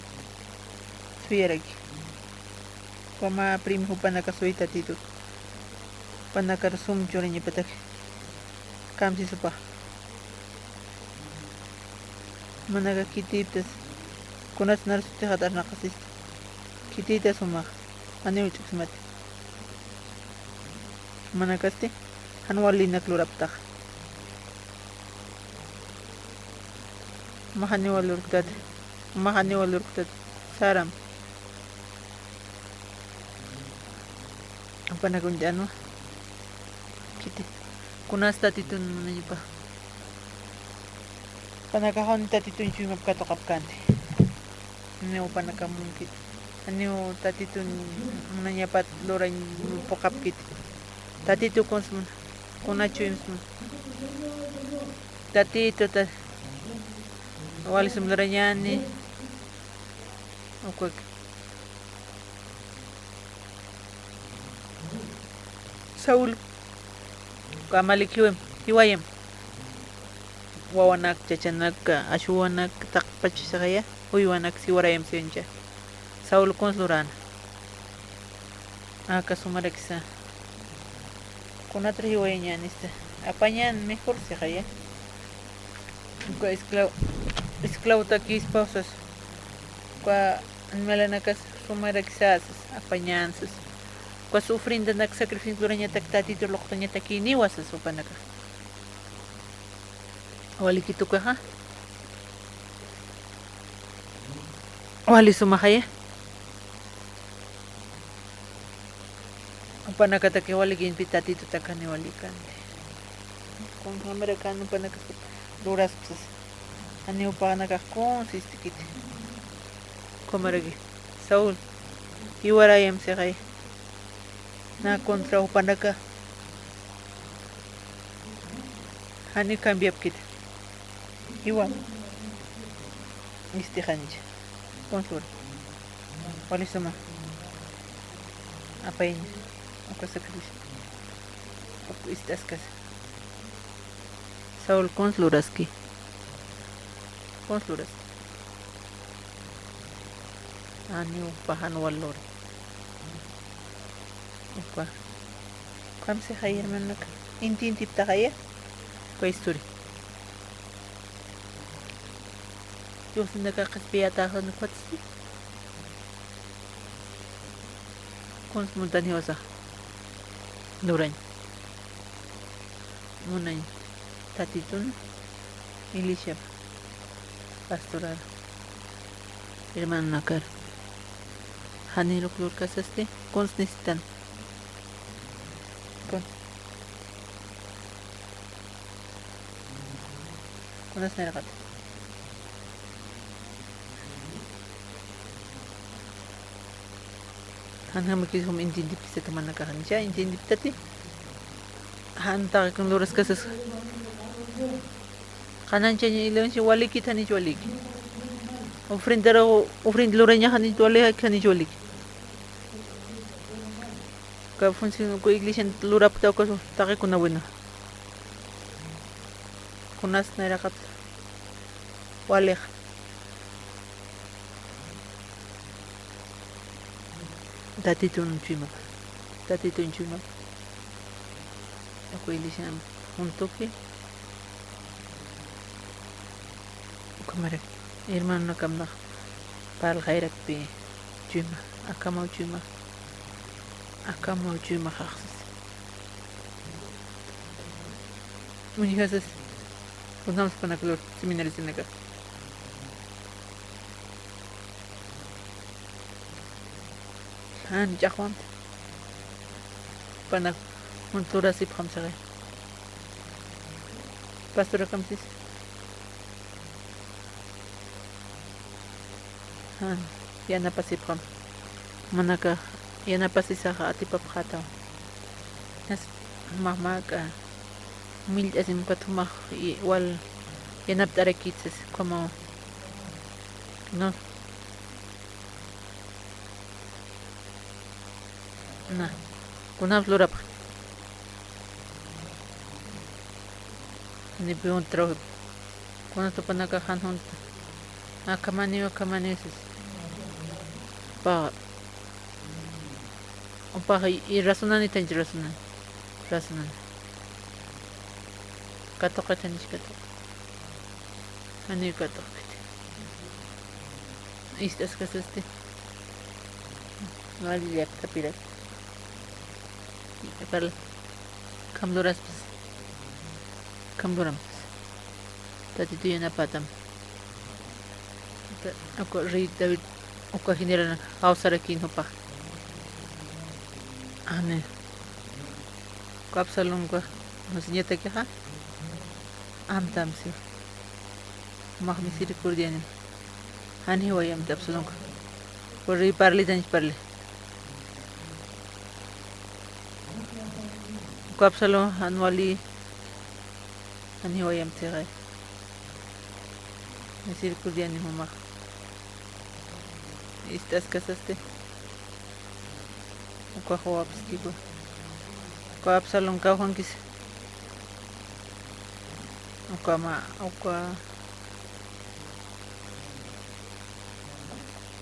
suyaraki. Ukama primi jupanaka suy tatitu. Jupanakar sum churañapataki. Kamsisupax. Jumanaka khitiptas. Kunats nar sutixat arnaqasista. Khitita sumax. Janiw ch'uksmati. Jumanakasti, jan walinak luraptax. Juma janiw wal lurktat, juma janiw wal lurktat, saram. Jupanak uñt'anwa. Khiti. Kunas tatitun munañapa. Jupanakax jani tatitun chuymap katuqapkänti. Janiw jupanaka munkiti. Janiw tatitun munañapat lurañ puqapkiti. Tatitu kuns muna, kuna chuymsmuna. Tatitu, ta-, wali sum lurañäni. Ukak. Saul, uka Amalec jiwayam, jiwayam. Wawanak, chachanak, asyuwanak, taqpach sixaya, uywanak siwarayam siyancha. Saul kuns luräna. Aka sumarakisa. Kunatar jiwayañänista. Apañän mejor sixaya. Uka esclavo, esclavotakispaw sas. Uka animalanakas sumarakisa sas, apañän sas. Uka ofrendanak sacrificio lurañatak Tatitur luqtañatakiniwa sas jupanaka. Walikit ukaxa. Wali sumaxaya. Jupanakatak walikinpi Tatitutak janiw walikanti. Kunjamarakan jupanaka luraspsas. Janiw jupanakax kuns ist'kiti. Ukhamaraki. Saul. Jiwarayam sixay. Na contra jupanaka. Jani cambiapkit. Jiwa. Ist'xañch. Contra. Wali suma. Apayañ. Uka sacrificio. Uka ist'askas. Saul, kuns luraski. Kuns luraski. Janiw jupax jan wal luri. Upa. Ukham sixay hermanaka. Entiendiptaxaya. Uka historia. Diosnaka qhispiyataxan ukhatisti. Kuns muntan jiwasax lurañ. Munañ Tatitun iglesiap pastorar hermanonakar. Janiruk lurkasasti kuns necesitan. Kuns. Kunas nayraqat. Jan jamakis jum entiendipkisat jumanakax, jan entiendiptati. Jan taqikun luraskasas. Qananchañ iglesian walikit janich waliki. Ofrendar, ofrenda lurañax janich wali, janich waliki. Uka función, uka iglesian lurapkta uka taqikuna wina. Kunas nayraqat. Walixa. Tatitun chuymap. Tatitun chuymap. Uka iglesian juntuki. Ukhamarak hermanonakamnax parlxayrakpi chuyma, akhamaw chuyma, akhamaw chuyma jaxsis. Uñjasas, kunjams jupanaka lur, seminaristanaka. Jan ch'axwamti. Jupanak, junt lurasipxam saxay. Pastorakamsis. Jan, yanapasipxam. Jumanakax yanapasisaxa atipapxätaw. Jas, jumax mä millt'asim ukat jumax i-, wal yanapt'arakït sas, ukhamaw. No. Na, kunjams lurapxi. Ni piwunt trawjip. Kunjams jupanakax jan junt. Akhamaniw, akhamaniw sas. Jupax, jupax i, i rasunanitañch, rasunani. Rasunani. Katuqitañch, katuq. Janiw katuqkiti. Ist'askasasti. Wali llaqtapirak. Parla. Akham luraspas. Akham lurampas. Tatitu yanapätam. Ta-, uka rey David, uka general jawsarakïn jupax. Amén. Uka Absalonka, no sé, ñatakixa, amtam si. Jumax misericordianim. Jan jiwayamti Absalonka. Uka rey parlitañch parli. Uka Absalon jan wali, jan jiwayamti sixay. Misericordianim jumax. Ist'askasasti. Uka juwapskiwa. Uka Absalon kawkhankis. Uka ma, uka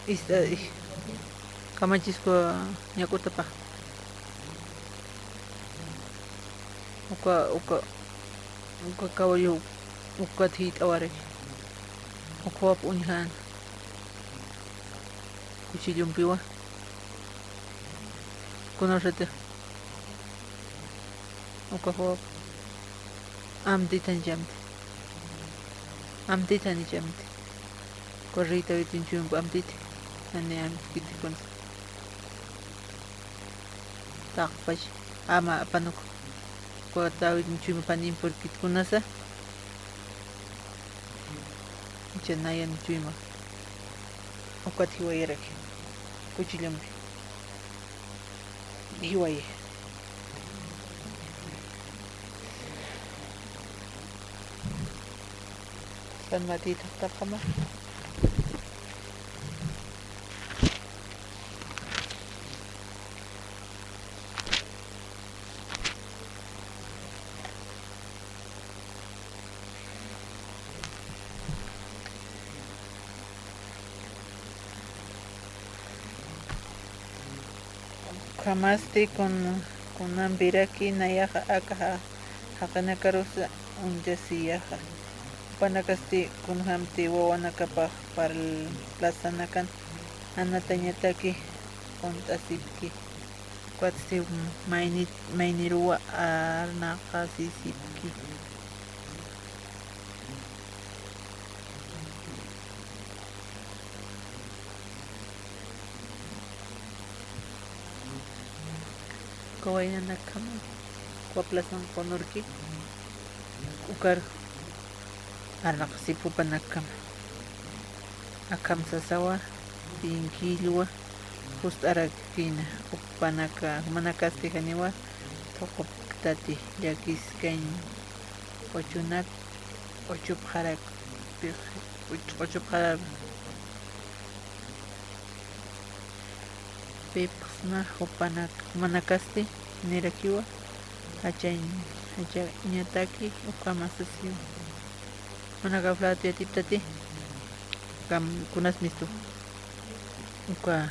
ist'a, kamachisku ñak'utapax. Uka, uka, uka caballo ukat jit'awaraki. Uka juwap uñjäna. Cuchillompiwa. Kunasatix. Uka juwap amtitañchamti. Amtitañchamti. Uka rey Davidin chuyma amtiti. Jani amtkiti kunsa. Taqpach, ama apanuk. Uka Davidin chuyma panin purkit kunasa. Icha nayan chuyma. Ukat jiwayaraki. Cuchillompi. Jiwayi. San Matito taqama. Ukhamasti kun-, kunampiraki nayaxa aka ja-, jaqinakarusa uñchasiyaxa. Jupanakasti kunjamti wawanakapax parl-, plazanakan anatañataki uñt'asipki. Ukatsti maynit-, mayniruwa arnaqasisipki. Uka waynanakama, uka plazan qunurki, ukar arnaqasip jupanakama. Akham sasawa, tinkillwa, just'arakina, jupanaka, jumanakasti janiwa, thuqupktati, llakiskañ, uchunak, uchupxarak, pix-, uch-, uchupxarak, pipxsna jupanak-, jumanakasti, nirakiwa, jachañ-, jachañataki, ukhama sasiwa. Jupanakax flatu yatiptati, kam-, kunas mistu. Uka,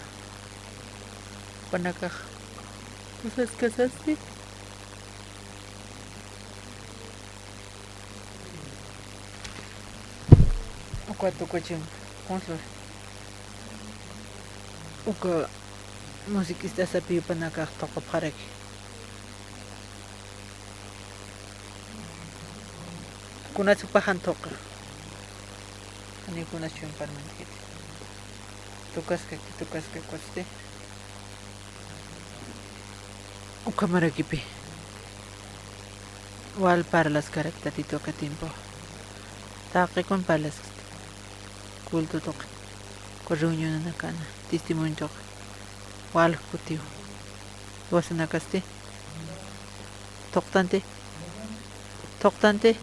jupanakax, kusaskasasti. Ukat ukachim, kunslur. Uka, music ist'asapi jupanakax thuqupxaraki. Kunas jupax jan thuqi. Janiw kunas chuymparmantxiti. Tukaskaki, tukaskaki ukhasti. Ukhamarakipi wal parlaskarak Tatitu aka tiempo. Taqi kun parlaskti. Culto tuqi. Uka reunionanakana. Testimonio tuqi. Wal kutiw. Jiwasanakasti. Thuqtanti. Thuqtanti.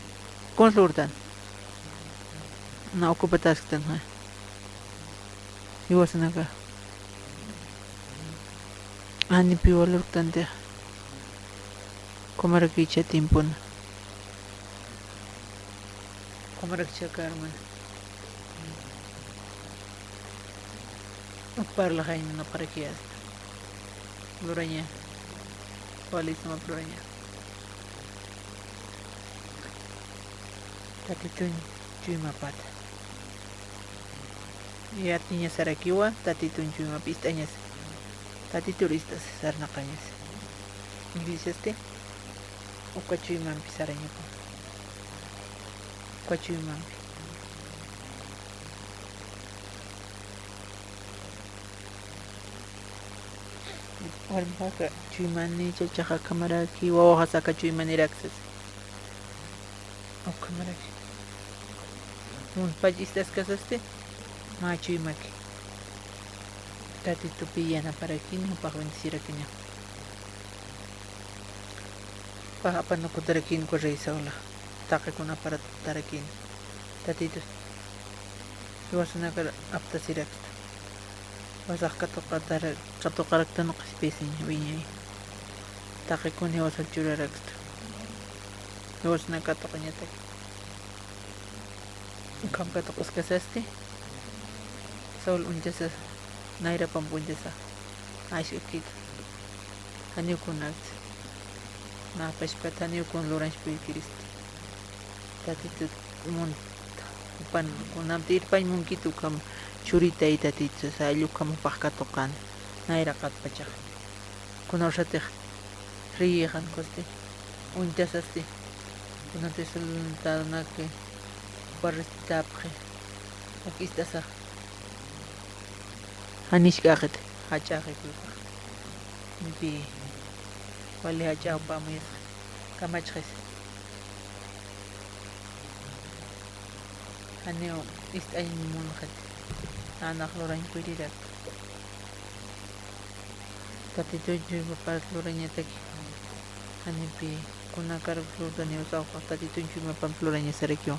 Kuns lurtan. Na ocupatasktan, ja. Jiwasanaka. Janipi wal lurtanti. Ukhamarakicha tiempona. Ukhamarakicha karman. Uk parlaxañ munapxarakiyästa. Luraña. Walisma luraña. Tatitun chuymapata. Yatiñasarakiwa, Tatitun chuymap ist'añasa. Tatitur ist'asa sarnaqañasa. Iglesiasti, uka chuymampi sarañapa. Uka chuymampi. Warmixaka chuymani, chachaxa ukhamaraki, wawaxasa aka chuymanirak sasa. Ukhamaraki. Munpach ist'askasasti, mä chuymaki. Tatitupi yanaparakin, jupax bendecirakiña. Jupax apanakutarakin, uka rey Saulax. Taqi kun aparatarakin. Tatitu. Jiwasanakar aptasirakta. Jiwasax katuqatara-, katuqaraktan qhispisiñ wiñay. Taqi kun jiwasar churarakta. Jiwasanak katuqañatak. Ukham katuqaskasasti. Saul uñchasa, nayrapamp uñchasa. Askakit. Janiw kunakt. Nä pachpat janiw kun lurañchpïkirist. Tatitut mun, jupan kunamtï irpañ munkit ukham churitay Tatitu sasa, jall ukham jupax katuqän nayraqatpachax. Kunawsatix riyixan ukhasti, uñtasasti, kunatï soldadonak jupax respetäpxi, uk ist'asa. Janisk'äxit, jach'äxi, kulpax. Nipi wali jach'äwpa amuyasxi, kamachxis. Janiw ist'añ munxit, nanax lurañ purirak. Tatitun chuymaparak lurañataki. Janipi kunakarak lurtaniw sawxax Tatitun chuymapamp lurañasarakiwa.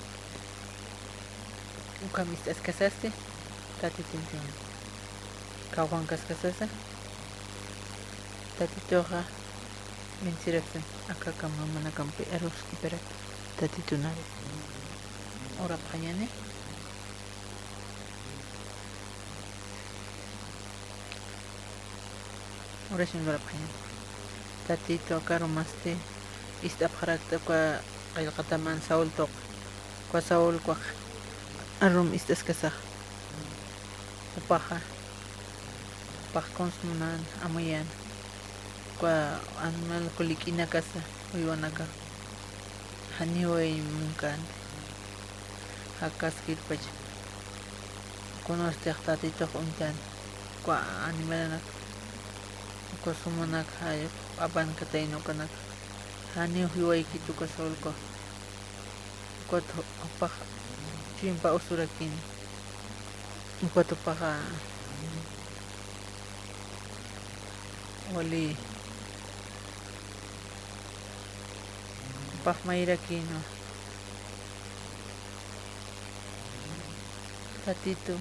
Ukham ist'askasasti, Tatitun chuyma. Qhawqankaskasasa, Tatituxa bendecirakstan, aka kamamanakampi aruskiparak Tatitunaru. Urapxañani. Oración lurapxaña. Tatitu, aka arumasti ist'apxarakta uka qillqataman Saul tuq. Uka Saul uka arum ist'askasax. Jupaxa, jupax kuns munan amuyän. Uka animal, uka lik'inakasa, uywanaka. Janiw munkänti. Jakaskirpach. Kunastix Tatitux uñtän. Uka animalanak, uka sumanak, jay, apankatayna ukanak. Janiw jiwaykit uka Saulku. Ukat jupax chuyma usurakin. Ukat jupaxa wali jupax mayrakinwa. Tatitu.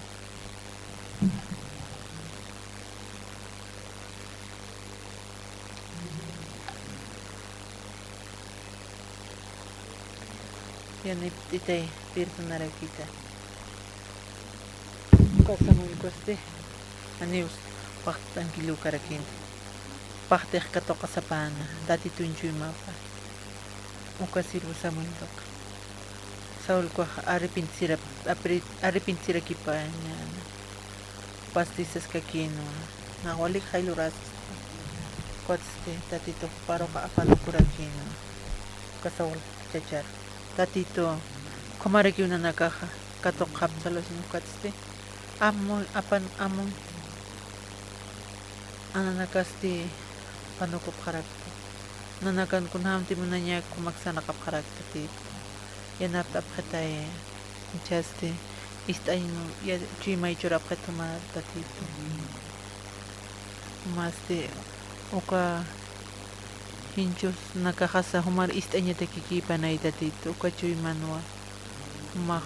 Yanipt'itay, perdonarakita. Uka Samuelkasti, janiw jupax tranquilo karakinti. Jupaxtix katuqasapäna, Tatitun chuymapa. Uka siervo Samuel tuq. Saulkuxa arrepentisirak, apre-, arrepentisirakipxañäna. Pasti saskakïnwa. Nax walik jay lurasasti. Ukatsti Tatitux juparux apanukurakïnwa. Uka Saul chachar. Tatitu, Ukhamarakiw nanakaxa katuqxapxi, salvación ukatsti. Amun, apan, amun. Nanakasti apanukupxarakta. Nanakan kunjämti munañäk jumak sarnaqapxarakta, Tatitu. Yanapt'apxitay, jichhasti ist'añ ya-, chuymay churapxit jumar, Tatitu. Masti uka jinchus nakaxasa jumar ist'añatakikïpanay, Tatitu, uka chuymanwa jumax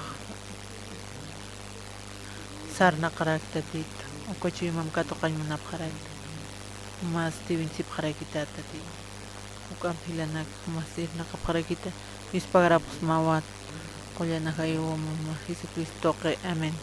sarnaqarakta, Tatitu, uka chuymam katuqañ munapxarakta. Masti bendecipxarakität, Tatitu. Uka angelanak masti irnaqapxarakita, yuspagarapxsmawät. Qullan ajayuwa Mama Jesucristo tuqi. Amén.